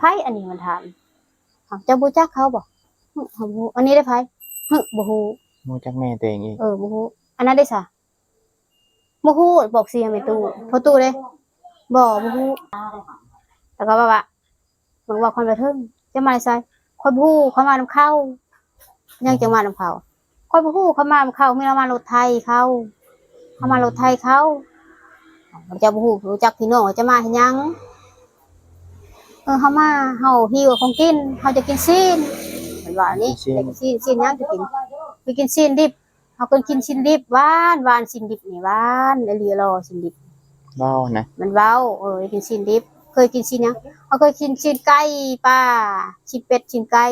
ໃຜອັນນີ້ມັນຖາມ. ເຈົ້າບໍ່ຈັກເຂົາບໍ່? ຫຶ ເຮົາບໍ່ຮູ້. ອັນນີ້ເດ້ໃຜ? ຫຶ ບໍ່ຮູ້. ຮູ້ຈັກແມ່ຕົວເອງອີກ? ເອີ ບໍ່ຮູ້. ອັນນັ້ນເດ້ຊະ? ບໍ່ຮູ້. ບອກຊື່ໃຫ້ແມ່ຕູ້. ພໍ່ຕູ້ເດ້? ບໍ່ ບໍ່ຮູ້. ແລ້ວກໍວ່າ ບາງວ່າຄວາມລະເທິງ ຈະມາແຕ່ໃສ? ຂ້ອຍບໍ່ຮູ້ ຂ້ອຍມານຳເຂົາ. ຫຍັງຈັ່ງມານຳເຂົາ? ຂ້ອຍບໍ່ຮູ້ ຂ້ອຍມານຳເຂົາ ມີແຕ່ມາລົດໄຖເຂົາ ເຂົາມາລົດໄຖເຂົາ. ເຈົ້າບໍ່ຮູ້ ຮູ້ຈັກພີ່ນ້ອງ ຈະມາເຮັດຫຍັງ? ເອີ ເຮົາມາ ເຮົາຫິວຂອງກິນ ເຮົາຈະກິນຊີ້ນ ເພິ່ນວ່ານີ້. ກິນຊີ້ນ ຢາກກິນຊີ້ນ ຊີ້ນຫຍັງຈະກິນ? ໄປກິນຊີ້ນດິບ. ເຮົາກໍກິນຊີ້ນດິບ ຫວານ ຫວານ ຊີ້ນດິບນີ້ຫວານອີ່ຫຼີຫຼໍ່ ຊີ້ນດິບ. ເວົ້ານະ ມັນເວົ້າ. ເອີ ກິນຊີ້ນດິບ. ເຄີຍກິນຊີ້ນຫຍັງ? ເຮົາເຄີຍກິນຊີ້ນໄກ່ ປາ ຊີ້ນເປັດ ຊີ້ນໄກ່.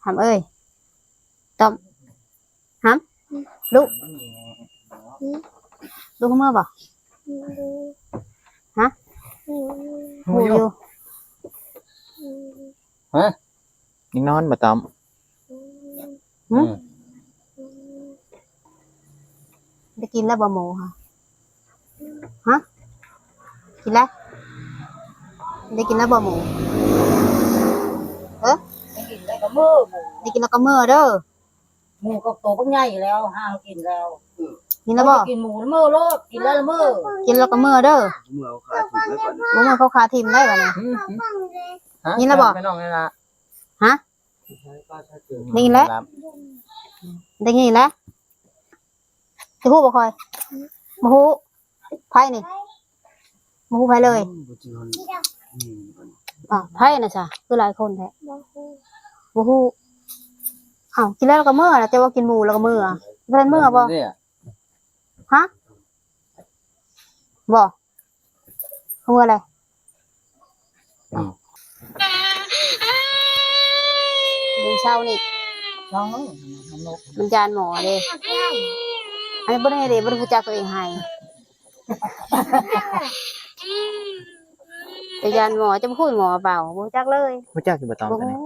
ຫຳເອີຍ ຕ້ອມ ຫຳ ລຸ ລຸເມືອບໍ່? ຮະ? ຮູ້ຢູ່. ຮະ? ຍັງນອນບໍ່ຕ້ອມ? ຫຶ? ໄດ້ກິນແລ້ວບໍ່ໝູ? ຮະ? ກິນແລ້ວ? ໄດ້ກິນແລ້ວບໍ່ໝູ? ເອີ? ໄດ້ກິນແລ້ວກໍເມືອ ໄດ້ກິນແລ້ວກໍເມືອເດີ. ໝູກໍໂຕບັກໃຫຍ່ແລ້ວ ຫາກິນແລ້ວ. ກິນແລ້ວບໍ່? ກິນໝູແລ້ວເມືອໂລດ ກິນແລ້ວລະເມືອ ກິນແລ້ວກໍເມືອເດີ. ເມືອເຂົາຂາຖິ້ມແລ້ວບັດນີ້ ບໍ່ເມືອເຂົາຂາຖິ້ມໄດ້ບັດນີ້. ກິນແລ້ວບໍ່? ໄປນ້ອງນີ້ລະ. ຮະ? ໄດ້ຍິນແລ້ວ ໄດ້ຍິນແລ້ວ. ຈະຮູ້ບໍ່ຂ້ອຍ? ບໍ່ຮູ້. ໃຜນີ້? ບໍ່ຮູ້ໃຜເລີຍ. ອືມ ອ້າວ ໃຜນະຊະ ຄືຫຼາຍຄົນແທ້? ບໍ່ຮູ້ ບໍ່ຮູ້. ອ້າວ ກິນແລ້ວລະກະເມືອລະ ເຈົ້າວ່າກິນໝູລະກະເມືອ ບໍ່ທັນເມືອບໍ່? ຮະ? ບໍ່ ເມືອແລ້ວ. ອືມ ມື້ເຊົ້ານີ້ ມັນຢ້ານໝໍເດ້. ອັນນີ້ບໍ່ໄດ້ເດ້ ບໍ່ໄດ້ຮູ້ຈັກຕົວເອງໃຫ້ ແຕ່ຢ້ານໝໍ. ຈະບໍ່ຮູ້ໝໍເປົ່າ ບໍ່ຮູ້ຈັກເລີຍ. ຮູ້ຈັກຢູ່ບໍ່ຕອນ ບໍ່ ຕອນນີ້?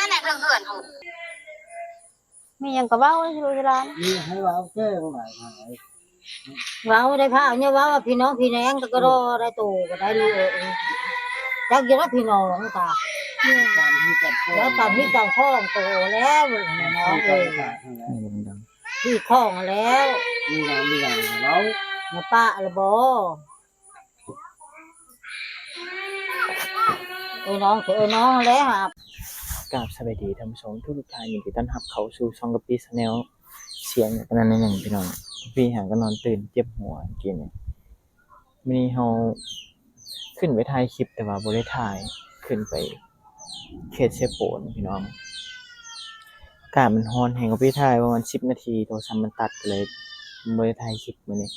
ແນ່ໆ ເທິງເຮືອນພຸ້ນ. ມີຫຍັງກໍເວົ້າໃຫ້ລູກໃຫ້ຫຼານ ມີໃຫ້ເວົ້າແຈ້ງຫຼາຍ ເວົ້າໄດ້ພາວ ຢ່າເວົ້າວ່າພີ່ນ້ອງພີ່ແນງ ກໍລອໄດ້ໂຕກໍໄດ້ລູກເອີຍ. ຈັກຢູ່ວ່າພີ່ນ້ອງຕາ ຕາມທີ່ຕາມ ແລ້ວຕາມທີ່ຕາມຂອງໂຕແລ້ວ ພີ່ນ້ອງເອີຍ ພີ່ຂອງແລ້ວ ມີຫຍັງ ມີຫຍັງເວົ້າ ມາປະລະບໍ່? ເອີນ້ອງ ເອີນ້ອງແຫຼະ. ກາບສະບາຍດີທ່ານຜູ້ຊົມທຸກໆທ່ານ ຍິນດີຕ້ອນຮັບເຂົ້າສູ່ຊ່ອງກະປິ Channel. ສຽງກະນັ້ນໜ້ອຍໜຶ່ງພີ່ນ້ອງ ກະປິຫາກະນອນຕື່ນເຈັບຫົວກິນ. ມື້ນີ້ເຮົາຂຶ້ນໄປຖ່າຍຄລິບ ແຕ່ວ່າບໍ່ໄດ້ຖ່າຍ ຂຶ້ນໄປເຂດເຊໂປນພີ່ນ້ອງ. ອາກາດມັນຮ້ອນແຮງ ກະປິຖ່າຍປະມານສິບນາທີ ໂທລະສັບມັນຕັດ ກະເລີຍບໍ່ໄດ້ຖ່າຍຄລິບມື້ນີ້.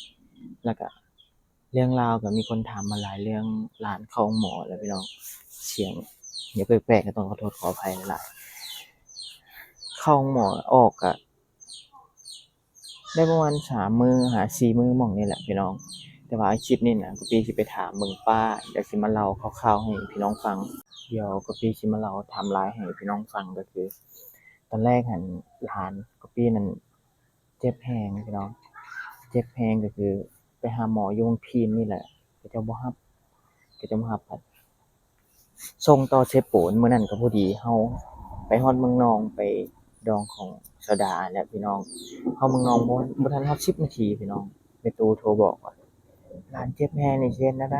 ແລ້ວກະ ເລື່ອງລາວກໍມີຄົນຖາມມາຫຼາຍເລື່ອງຫຼານເຂົ້າໂຮງໝໍແຫຼະພີ່ນ້ອງ. ສຽງຢາກແປກໆ ກໍຕ້ອງຂໍໂທດຂໍອະໄພຫຼາຍໆ. ເຂົ້າໂຮງໝໍອອກກະໄດ້ປະມານສາມມື້ຫາສີ່ມື້ໝ່ອງນີ້ແຫຼະພີ່ນ້ອງ. ແຕ່ວ່າຄລິບນີ້ນະ ກະປິຊິໄປຖາມເບິ່ງປ້າ ດຽວຊິມາເລົ່າຄ່າວໆໃຫ້ພີ່ນ້ອງຟັງ. ດຽວກະປິຊິມາເລົ່າໄທມລາຍໃຫ້ພີ່ນ້ອງຟັງ ກໍຄືຕອນແລກຫັ້ນ ຫຼານກະປິນັ້ນ ເຈັບແຮງພີ່ນ້ອງ ເຈັບແຮງ ກໍຄືໄປຫາໝໍຢູ່ເມືອງພີນນີ້ແຫຼະ ເຂົາເຈົ້າບໍ່ຮັບ ເຂົາເຈົ້າບໍ່ຮັບ ສົ່ງຕໍ່ເຊໂປນ. ມື້ນັ້ນກໍພໍດີເຮົາໄປຮອດເມືອງນອງ ໄປດອງຂອງສາວດາຫັ້ນແຫຼະພີ່ນ້ອງ. ເຮົາເມືອງນອງບໍ່ ບໍ່ທັນຮອດສິບນາທີພີ່ນ້ອງ ແມ່ຕູ້ໂທບອກວ່າ ຫຼານເຈັບແຮງນີ້ຊິເຮັດແນວໃດ?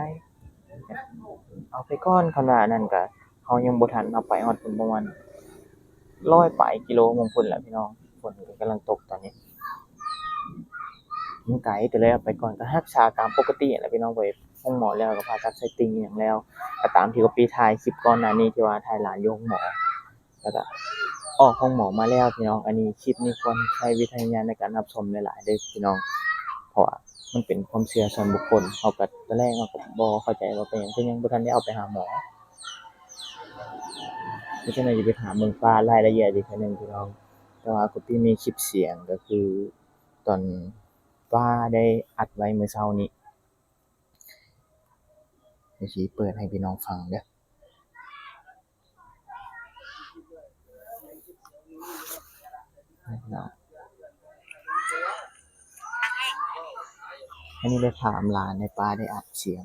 ເອົາໄປກ່ອນ ຄັນວ່າອັນນັ້ນກະ ເຮົາຍັງບໍ່ທັນ ເຮົາໄປຮອດພຸ້ນປະມານຮ້ອຍປາຍກິໂລໝ່ອງພຸ້ນແຫຼະພີ່ນ້ອງ. ຝົນກໍກຳລັງຕົກຕອນນີ້ ມັນໄກ ກໍເລີຍເອົາໄປກ່ອນ ກໍຮັກສາຕາມປົກກະຕິຫັ້ນແຫຼະພີ່ນ້ອງ. ໄປໂຮງໝໍແລ້ວ ກໍຜ່າຕັດໄສ້ຕິ່ງອີ່ຫຍັງແລ້ວ ກໍຕາມທີ່ກະປິຖ່າຍຄລິບກ່ອນໜ້ານີ້ ທີ່ວ່າຖ່າຍຫຼານຢູ່ໂຮງໝໍ ແລ້ວກະອອກໂຮງໝໍມາແລ້ວພີ່ນ້ອງ. ອັນນີ້ ຄລິບນີ້ຄວນໃຊ້ວິຈາລະນະຍານໃນການຮັບຊົມຫຼາຍໆເດີພີ່ນ້ອງ ເພາະວ່າມັນເປັນຄວາມເຊື່ອສ່ວນບຸກຄົນ. ເຮົາກໍ ຕອນແລກເຮົາກໍບໍ່ເຂົ້າໃຈວ່າເປັນຫຍັງ ເພິ່ນຍັງບໍ່ທັນໄດ້ເອົາໄປຫາໝໍ. ເພາະສະນັ້ນ ຊິໄປຖາມເບິ່ງປ້າລາຍລະອຽດອີກເທື່ອໜຶ່ງພີ່ນ້ອງ. ແຕ່ວ່າກະປິມີຄລິບສຽງ ກໍຄືຕອນປ້າໄດ້ອັດໄວ້ມື້ເຊົ້ານີ້ ດຽວຊິເປີດໃຫ້ພີ່ນ້ອງຟັງເດີ. ອັນນີ້ໄດ້ຖາມຫຼານໃຫ້ປ້າໄດ້ອັດສຽງ.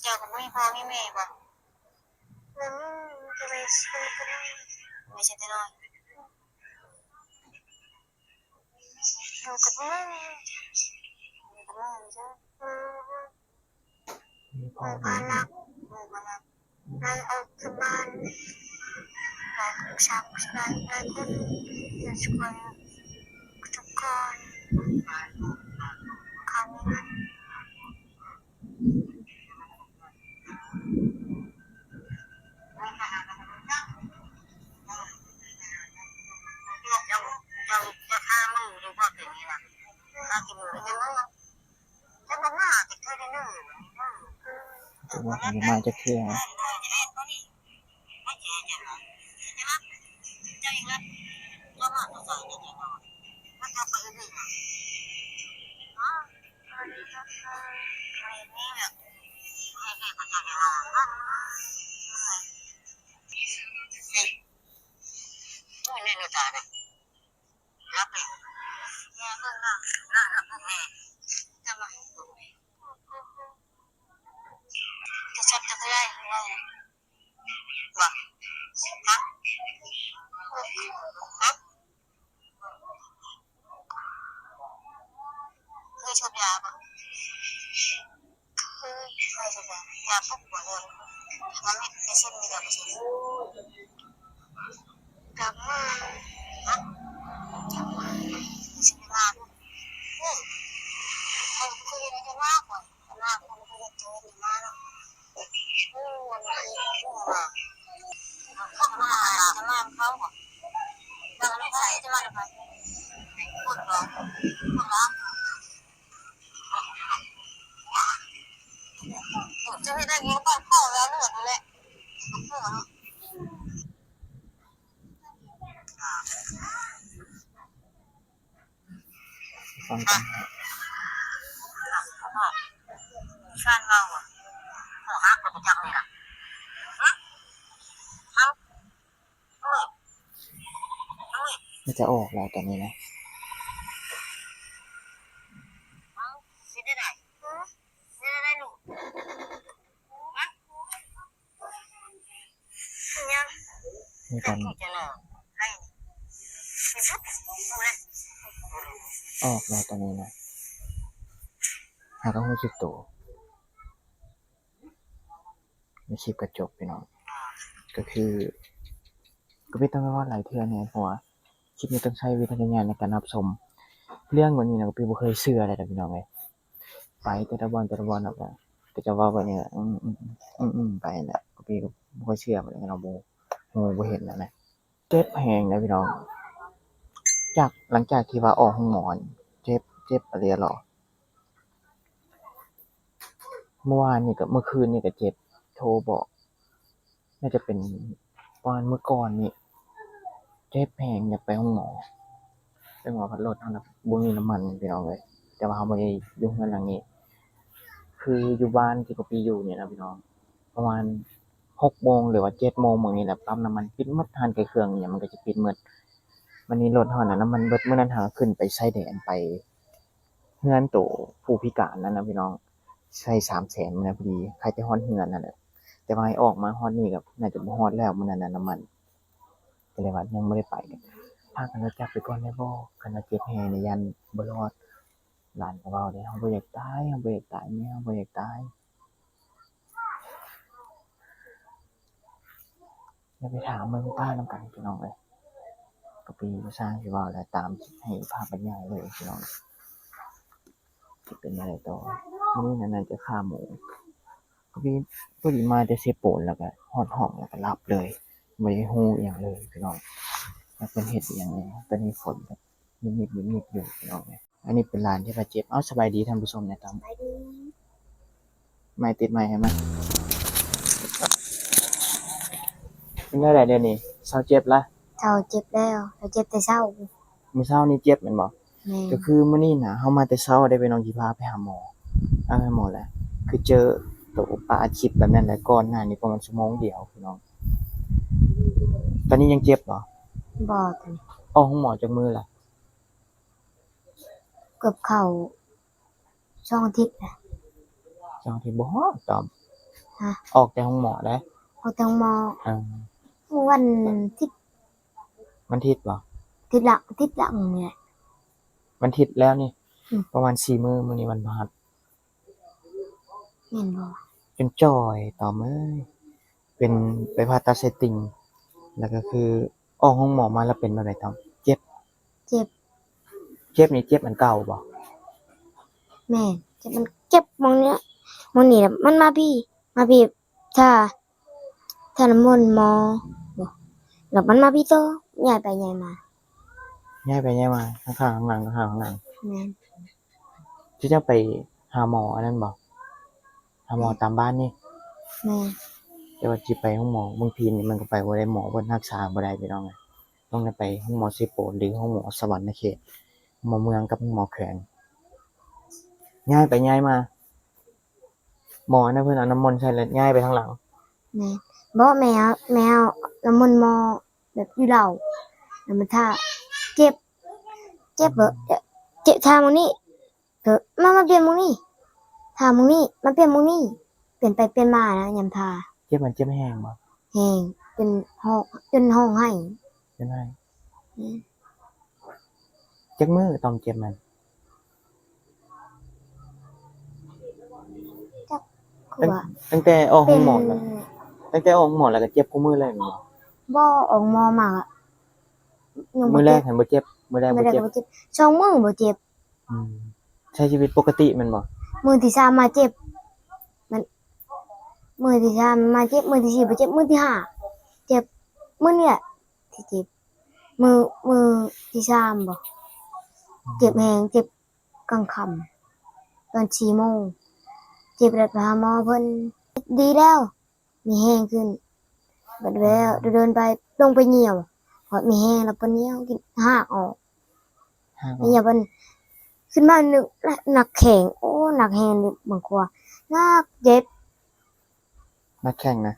ເຈົ້າກໍບໍ່ມີພໍ່ມີແມ່ບໍ? ບໍ່ມີ ມີແຕ່ແມ່ ແຕ່ແມ່ກໍນ້ອຍ. ໄປໃສແຕ່ນ້ອຍ ຢູ່ກັບແມ່ ຢູ່ກັບແມ່ ມີພໍ່ ໝູ່ ມີ ພາລັກ ໝູ່ ພາລັກ ໄລ່ອອກຈາກບ້ານ ຫຼາຍຄົນ ຫຼາຍຄົນ ທຸກຄົນ ເຂົາມີເງິນ. ບໍ່ມາຈັກເທື່ອ. ໂທລະສັບຈັກເທື່ອ ບໍ່ ຮະ ຮະ ເຄີຍສູບຢາບໍ່? ເຄີຍ ເຄີຍສູບຢາ ຢາປຸກບໍ່ເລີຍ ມັນມີເປີເຊັນ ມີຢາເປີເຊັນ ກັບມາ ຮະ ຈັກມາ ເປັນສິບລ້ານ ໂອ້ ເຂົາເຄີຍເຮັດມາກ່ອນ ເຂົາເຄີຍເຮັດມາເນາະ. ຟັງກັນ ຊານເວົ້າ ຫົວຫັກແລ້ວບໍ່ຈັກນີ້ນະ ຮະ ເອົາ ເອົາ ມັນຈະອອກແລ້ວຕອນນີ້ນະ ເອົາ ເຮັດໄດ້ ເຮັດໄດ້ລູກ ຮະ ມີການ ອອກແລ້ວຕອນນີ້ນະ ຫາກະຮູ້ສຶກໂຕ ໃນຄລິບກະຈົບພີ່ນ້ອງ ກະຄື ກະບໍ່ຕ້ອງໄດ້ເວົ້າຫຼາຍເທື່ອແນ່ ເພາະວ່າຄລິບນີ້ຕ້ອງໃຊ້ວິຈາລະນະຍານໃນການຮັບຊົມ ເລື່ອງແບບນີ້ນະ ກະບໍ່ເຄີຍເຊື່ອເລີຍນະພີ່ນ້ອງເອີຍ. ໄປແຕ່ລະບ່ອນແຕ່ລະບ່ອນ ແລ້ວກະ ກະຈະເວົ້າແບບນີ້ແຫຼະ ອືມໆ ອືມໆ ໄປຫັ້ນແຫຼະ ກະບໍ່ຄ່ອຍເຊື່ອປານໃດເນາະ ບໍ່ຮູ້ບໍ່ເຫັນຫັ້ນນະ. ເຈັບແຮງເດ້ພີ່ນ້ອງ ຈາກ ຫຼັງຈາກທີ່ວ່າອອກໂຮງໝໍ ເຈັບ ເຈັບອີ່ຫຼີເລີຍ. ເມື່ອວານນີ້ກະ ເມື່ອຄືນນີ້ກະເຈັບ ໂທບອກ ໜ້າຈະເປັນປະມານມື້ກ່ອນນີ້ ເຈັບແຮງ ຢາກໄປໂຮງໝໍ ແຕ່ວ່າພັດລົດເຮົານະ ບໍ່ມີນ້ຳມັນພີ່ນ້ອງເອີຍ ແຕ່ວ່າເຮົາບໍ່ໄດ້ຢູ່ເຮືອນຫຼັງນີ້ ຄືຢູ່ບ້ານທີ່ກະປີຢູ່ນີ້ນະພີ່ນ້ອງ ປະມານຫົກໂມງ ຫຼືວ່າເຈັດໂມງ ບາງນີ້ແຫຼະ ປ້ຳນ້ຳມັນປິດໝົດ ຮ້ານຂາຍເຄື່ອງອີ່ຫຍັງມັນກະຊິປິດໝົດ ບາດນີ້ລົດເຮົານະ ນ້ຳມັນເບິດ ມື້ນັ້ນເຮົາຂຶ້ນໄປຊາຍແດນ ໄປເຮືອນໂຕຜູ້ພິການນັ້ນນະພີ່ນ້ອງ ໃຊ້ສາມແສນ ມື້ນັ້ນພໍດີ ຂາຍແຕ່ຮອດເຮືອນຫັ້ນແຫຼະ ແຕ່ວ່າໃຫ້ອອກມາຮອດນີ້ກະໜ້າຈະບໍ່ຮອດແລ້ວ ມື້ນັ້ນນະ ນ້ຳມັນ ກະເລີຍວ່າຍັງບໍ່ໄດ້ໄປ ພາກັນວ່າຈັກໄປກ່ອນໄດ້ບໍ່ ຄັນວ່າເຈັບແຮງນີ້ຢ້ານບໍ່ລອດ ຫຼານກະເວົ້າເດ້ ເຮົາບໍ່ຢາກຕາຍ ເຮົາບໍ່ຢາກຕາຍ ແມ່ ເຮົາບໍ່ຢາກຕາຍ. ດຽວໄປຖາມເບິ່ງປ້ານຳກັນພີ່ນ້ອງເອີຍ ກະປີບໍ່ຊ່າງຊິເວົ້າແລ້ວ ຕາມຄລິບໃຫ້ພາບບັນຍາຍເລີຍພີ່ນ້ອງ ຊິເປັນແນວໃດຕໍ່ ມື້ນີ້ນະ ໜ້າຈະຂ້າໝູ ກະພໍດີມາແຕ່ເຊໂປນ ແລ້ວກະຮອດຫ້ອງ ແລ້ວກະຫຼັບເລີຍ ບໍ່ໄດ້ຮູ້ອີ່ຫຍັງເລີຍພີ່ນ້ອງ ວ່າເພິ່ນເຮັດອີ່ຫຍັງແນ່ ຕອນນີ້ຝົນກະມິບໆ ມິບໆ ຢູ່ພີ່ນ້ອງເອີຍ. ອັນນີ້ເປັນຫຼານທີ່ບາດເຈັບ. ເອົ້າ ສະບາຍດີທ່ານຜູ້ຊົມແນ່ຕອນ ສະບາຍດີ ໄມຕິດໄມໃຫ້ມັນ ເປັນແນວໃດດຽວນີ້ ເຊົາເຈັບລະ? ເຊົາເຈັບແລ້ວ ເຊົາເຈັບແຕ່ເຊົ້າ ມື້ເຊົ້ານີ້ເຈັບແມ່ນບໍ່? ແມ່ນ ກະຄືມື້ນີ້ນະ ເຮົາມາແຕ່ເຊົ້າເດ້ພີ່ນ້ອງ ຊິພາໄປຫາໝໍ ພາໄປຫາໝໍແຫຼະ ຄືເຈີໂຕປາດຄລິບແບບນັ້ນແຫຼະ ກ່ອນໜ້ານີ້ປະມານຊົ່ວໂມງດຽວພີ່ນ້ອງ. ຕອນນີ້ຍັງເຈັບບໍ່? ບໍ່ ຕອນນີ້ ອອກໂຮງໝໍຈັກມື້ລະ? ເກືອບເຂົ້າສອງອາທິດແລ້ວ ສອງອາທິດບໍ່ຮອດຕອມ ຮະ ອອກແຕ່ໂຮງໝໍເດ້ ອອກແຕ່ໂຮງໝໍ ເອີ ວັນທິດ ວັນທິດບໍ່? ທິດລະ ທິດລະມື້ນີ້ແຫຼະ. ວັນທິດແລ້ວນີ້ ອືມ ປະມານສີ່ມື້ ມື້ນີ້ວັນພະຫັດ. ແມ່ນບໍ່? ຈົນຈ່ອຍຕອມເອີຍ ເປັນ ໄປຜ່າຕັດໄສ້ຕິ່ງ ແລ້ວກໍຄືອອກໂຮງໝໍມາແລ້ວເປັນແບບໃດຕອມ? ເຈັບ ເຈັບ ເຈັບນີ້ເຈັບອັນເກົ່າບໍ່? ແມ່ນ ເຈັບ ມັນເຈັບໝ່ອງນີ້ ໝ່ອງນີ້ແຫຼະ ມັນມາພີ້ ມາພີ້ ຖ້າ ຖ້ານ້ຳມົນໝໍ ແລ້ວມັນມາພີ້ຕໍ່ ຍ້າຍໄປຍ້າຍມາ ຍ້າຍໄປຍ້າຍມາ ຂ້າງໆ ຂ້າງຫຼັງ ຂ້າງໆ ຂ້າງຫຼັງ. ແມ່ນ. ເຈົ້າ ເຈົ້າໄປຫາໝໍອັນນັ້ນບໍ່? ຫາໝໍຕາມບ້ານນີ້? ແມ່ນ. ແຕ່ວ່າຊິໄປໂຮງໝໍເມືອງພີນນີ້ ມັນກໍໄປບໍ່ໄດ້ ໝໍເພິ່ນຮັກສາບໍ່ໄດ້ພີ່ນ້ອງເອີຍ. ຕ້ອງໄດ້ໄປໂຮງໝໍເຊໂປນ ຫຼື ໂຮງໝໍສະຫວັນນະເຂດ ໂຮງໝໍເມືອງກັບໂຮງໝໍແຂວງ. ຍ້າຍໄປຍ້າຍມາ ໝໍນະ ເພິ່ນເອົານ້ຳມົນໃສ່ແລ້ວຍ້າຍໄປທາງຫຼັງ. ແມ່ນ. ບໍ່ ແມ່ເອົາ ແມ່ເອົານ້ຳມົນໝໍແບບຢູ່ເລົາ ແລ້ວມັນຖ້າເຈັບ ເຈັບເບີ ເຈັບ ຖ້າໝ່ອງນີ້ ເອີ ມາ ມາປ່ຽນໝ່ອງນີ້ ຖ້າໝ່ອງນີ້ ມາປ່ຽນໝ່ອງນີ້ ປ່ຽນໄປປ່ຽນມານະ ຍາມຖ້າ. ເຈັບມັນເຈັບແຮງບໍ່? ແຮງ ຈົນຮ້ອງ ຈົນຮ້ອງໄຫ້ ຈົນໄຫ້. ອືມ. ຈັກມື້ຕອນເຈັບນັ້ນ? ຈັກ ຄືວ່າ ຕັ້ງແຕ່ອອກໂຮງໝໍແລ້ວ ຕັ້ງແຕ່ອອກໂຮງໝໍແລ້ວກໍເຈັບຄູ່ມື້ເລີຍແມ່ນບໍ່? ບໍ່ ອອກໝໍມາ ມື້ແລກຫັ້ນບໍ່ເຈັບ ມື້ແລກບໍ່ເຈັບ ສອງມື້ບໍ່ເຈັບ. ອືມ. ໃຊ້ຊີວິດປົກກະຕິແມ່ນບໍ່? ມື້ທີສາມມາເຈັບ ມັນ ມື້ທີສາມມາເຈັບ ມື້ທີສີ່ບໍ່ເຈັບ ມື້ທີຫ້າເຈັບ ມື້ນີ້ແຫຼະທີ່ເຈັບ ມື້ ມື້ທີສາມບໍ່ ເຈັບແຮງ ເຈັບກາງຄ່ຳ ຕອນສີ່ໂມງ ເຈັບແລ້ວໄປຫາໝໍເພິ່ນ ດີແລ້ວ ມີແຮງຂຶ້ນ ບັດແລ້ວ ອືມ ໂດນໆໄປ ລົງໄປຍ່ຽວ ເພາະມີແຮງແລ້ວປະຍ່ຽວກິນຮາກອອກ ຮາກອອກ ຍ່ຽວ ບັດຂຶ້ນມາໜຶກ ໜັກແຂງ ໂອ້ ໜັກແຮງເດ້ ບາງຄົນວ່າໜັກເຈັບ ໜັກແຂງນະ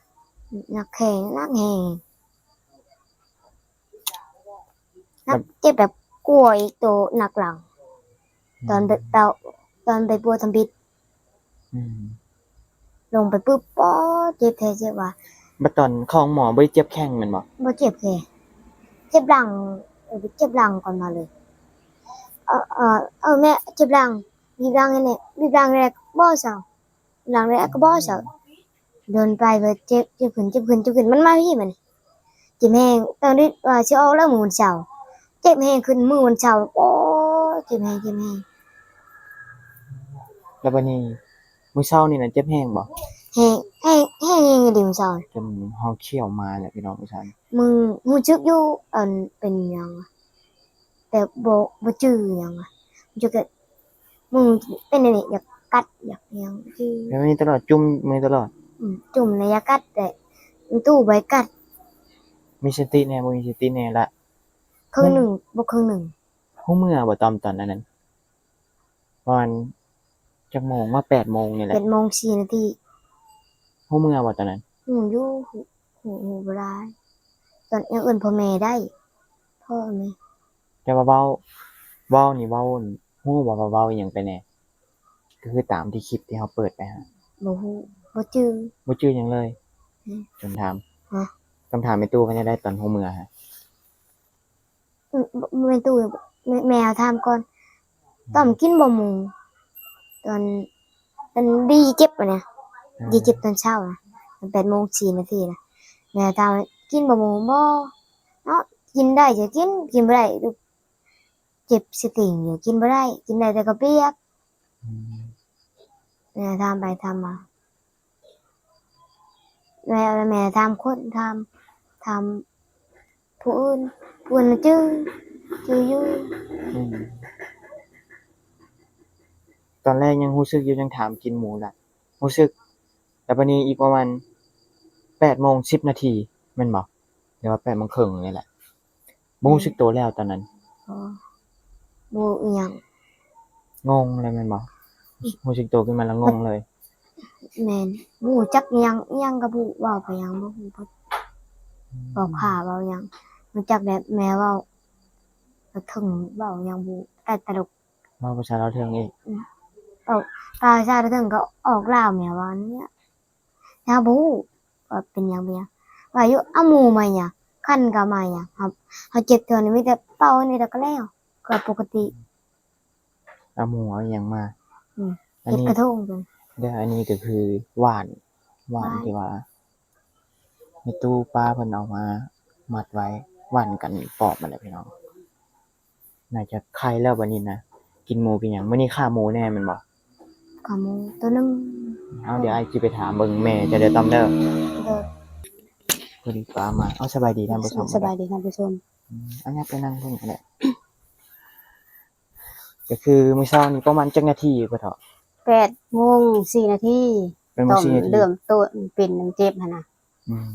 ໜັກແຂງ ໜັກແຮງ ໜັກ ແບບ ເຈັບແບບກວາອີກໂຕໜັກຫຼັງ ອືມ ຕອນໄປເປົາ ຕອນໄປປົວທຳອິດ ອືມ ລົງໄປປຶບ ປອດ ເຈັບແທ້ເຈັບວ່າ. ບັດຕອນເຂົ້າໂຮງໝໍບໍ່ໄດ້ເຈັບແຂ້ງແມ່ນບໍ່? ບໍ່ເຈັບແຂ້ງ ເຈັບຫຼັງ ເອີ ເຈັບຫຼັງກ່ອນມາເລີຍ ເອີ ເອີ ເອີ ແມ່ເຈັບຫຼັງ ບີບຫຼັງໃຫ້ແດ່ ບີບຫຼັງແລ້ວບໍ່ເຊົາ ຫຼັງແລ້ວກໍບໍ່ເຊົາ ດົນໄປເພິ່ນເຈັບ ເຈັບຂຶ້ນ ເຈັບຂຶ້ນ ເຈັບຂຶ້ນ ມັນມາພີ້ບັດນີ້ ເຈັບແຮງ ຕອນທີ່ວ່າຊິອອກແລ້ວມື້ວັນເສົາ ເຈັບແຮງຂຶ້ນມື້ວັນເສົາ ໂອ້ຍ ເຈັບແຮງ ເຈັບແຮງ. ແລ້ວບັດນີ້ມື້ເຊົ້ານີ້ນະເຈັບແຮງບໍ່? ແຮງ ແຮງ ແຮງ ແຮງອີ່ຫຼີມື້ເຊົ້າ ຈົນເຮົາຂ້ຽວມາແຫຼະພີ່ນ້ອງ ມື້ເຊົ້ານີ້ ມື້ ຮູ້ສຶກຢູ່ ອັນ ເປັນຫຍັງ ແຕ່ບໍ່ ບໍ່ຈື່ຫຍັງ ຮູ້ສຶກແບບມືເປັນອັນນີ້ ຢາກກັດ ຢາກຫຍັງ ແບບນີ້ຕະຫຼອດ ຈຸ້ມມືຕະຫຼອດ ອືມ ຈຸ້ມແລ້ວຢາກກັດ ແຕ່ຕູ້ບໍ່ໃຫ້ກັດ ມີສະຕິແດ່ ບໍ່ມີສະຕິແດ່ລະ ເຄິ່ງໜຶ່ງ ບໍ່ເຄິ່ງໜຶ່ງ. ຮູ້ເມື່ອບໍ່ຕອນ ຕອນອັນນັ້ນ ປະມານຈັກໂມງວະ ແປດໂມງນີ້ແຫຼະ ແປດໂມງສີ່ນາທີ ຮູ້ເມື່ອບໍ່ຕອນນັ້ນ? ຮູ້ຢູ່ ຮູ້ ຮູ້ ຮູ້ບໍ່ຫຼາຍ ຕອນຍັງເອີ້ນພໍ່ແມ່ໄດ້ ພໍ່ແມ່ ແຕ່ວ່າເວົ້າ ເວົ້ານີ້ເວົ້າ ຮູ້ບໍ່ວ່າເວົ້າອີ່ຫຍັງໄປແດ່? ກໍຄືຕາມທີ່ຄລິບທີ່ເຮົາເປີດໄປຫັ້ນ ບໍ່ຮູ້ ບໍ່ຈື່ ບໍ່ຈື່ຫຍັງເລີຍ ອືມ ຄຳຖາມ ຮະ ຄຳຖາມແມ່ຕູ້ເປັນຈັ່ງໃດຕອນຮູ້ເມື່ອຫັ້ນ? ອືມ ບໍ່ ບໍ່ແມ່ນຕູ້ ແມ່ ແມ່ຖາມກ່ອນ ອືມ ຕອນກິນບໍ່ໝູ່ ຕອນ ຕອນດີເຈັບຫັ້ນນະ ອືມ ດີເຈັບຕອນເຊົ້ານະ ຕອນແປດໂມງສີ່ນາທີນະ ແມ່ຖາມວ່າ ກິນບໍ່ໝູ່ບໍ່? ເນາະ ກິນໄດ້ຈະກິນ ກິນບໍ່ໄດ້ ເຈັບສະຕິງຢູ່ ກິນບໍ່ໄດ້ ກິນໄດ້ແຕ່ເຂົ້າປຽກ ອືມ ແມ່ຖາມໄປຖາມມາ ແມ່ ແມ່ຖາມຄົນ ຖາມ ຖາມຜູ້ອື່ນ ຜູ້ອື່ນຈື່ ຈື່ຢູ່ ອືມ ຕອນແລກຍັງຮູ້ສຶກຢູ່ ຍັງຖາມກິນໝູລະ ຮູ້ສຶກ ແລ້ວບາດນີ້ອີກປະມານແປດໂມງສິບນາທີແມ່ນບໍ່? ຫຼືວ່າແປດໂມງເຄິ່ງນີ້ແຫຼະ ບໍ່ຮູ້ສຶກໂຕແລ້ວຕອນນັ້ນ ບໍ່ ບໍ່ຮູ້ອີ່ຫຍັງ ງົງເລີຍແມ່ນບໍ່? ອືມ ຮູ້ສຶກໂຕຂຶ້ນມາແລ້ວງົງເລີຍ ແມ່ນ ບໍ່ຮູ້ຈັກອີ່ຫຍັງ ອີ່ຫຍັງກໍບໍ່ຮູ້ ເວົ້າໄປຫຍັງບໍ່ຮູ້ເບິດ ອືມ ເວົ້າຂ້າເວົ້າຫຍັງ ຮູ້ຈັກແຕ່ແມ່ເວົ້າ ລາວເຖິງເວົ້າຫຍັງບໍ່ ແຕ່ຕະຫຼົກ ເວົ້າພາສາລາວເຖິງອີກ ອືມ ເວົ້າພາສາລາວເຖິງກໍອອກລາວແມ່ວ່າອັນນີ້ ລາວບໍ່ຮູ້ວ່າເປັນຫຍັງ ເປັນຫຍັງ ວ່າຢູ່ ເອົາໝູມາຫຍັງ ຄັນກໍມາຫຍັງ ເຮົາ ເຮົາເຈັບທ້ອງນີ້ມີແຕ່ເປົ່ານີ້ແລ້ວກໍແລ້ວ ກໍປົກກະຕິ. ເອົາໝູເອົາຫຍັງມາ. ອືມ ອັນນີ້ເຮັດກະທົງ. ເດີ ອັນນີ້ກໍຄືຫວ່ານ ຫວ່ານ ຫວ່ານ ທີ່ວ່າແມ່ຕູ້ປ້າເພິ່ນເອົາມາມັດໄວ້ ຫວ່ານກັນປອບຫັ້ນແຫຼະພີ່ນ້ອງ. ໜ້າຈະໄຄແລ້ວບັດນີ້ນະ ກິນໝູກິນຫຍັງ. ມື້ນີ້ຂ້າໝູແດ່ແມ່ນບໍ່? ຂ້າໝູໂຕໜຶ່ງ. ເອົາ ດຽວອ້າຍຊິໄປຖາມເບິ່ງແມ່ເຈົ້າເດີ ຕ້ອມເດີ. ເດີ ພໍດີປ້າມາ. ເອົາ ສະບາຍດີທ່ານຜູ້ຊົມ. ສະບາຍດີທ່ານຜູ້ຊົມ. ອືມ ເອົາ ຫຍັບໄປນັ່ງເບິ່ງກໍໄດ້. ກໍຄືມື້ເຊົ້ານີ້ປະມານຈັກນາທີພໍ່ເຖົ້າ? ແປດໂມງສີ່ນາທີ. ແປດໂມງສີ່ນາທີ ເລີ່ມຕົ້ນເປັນເຈັບຫັ້ນນະ. ອືມ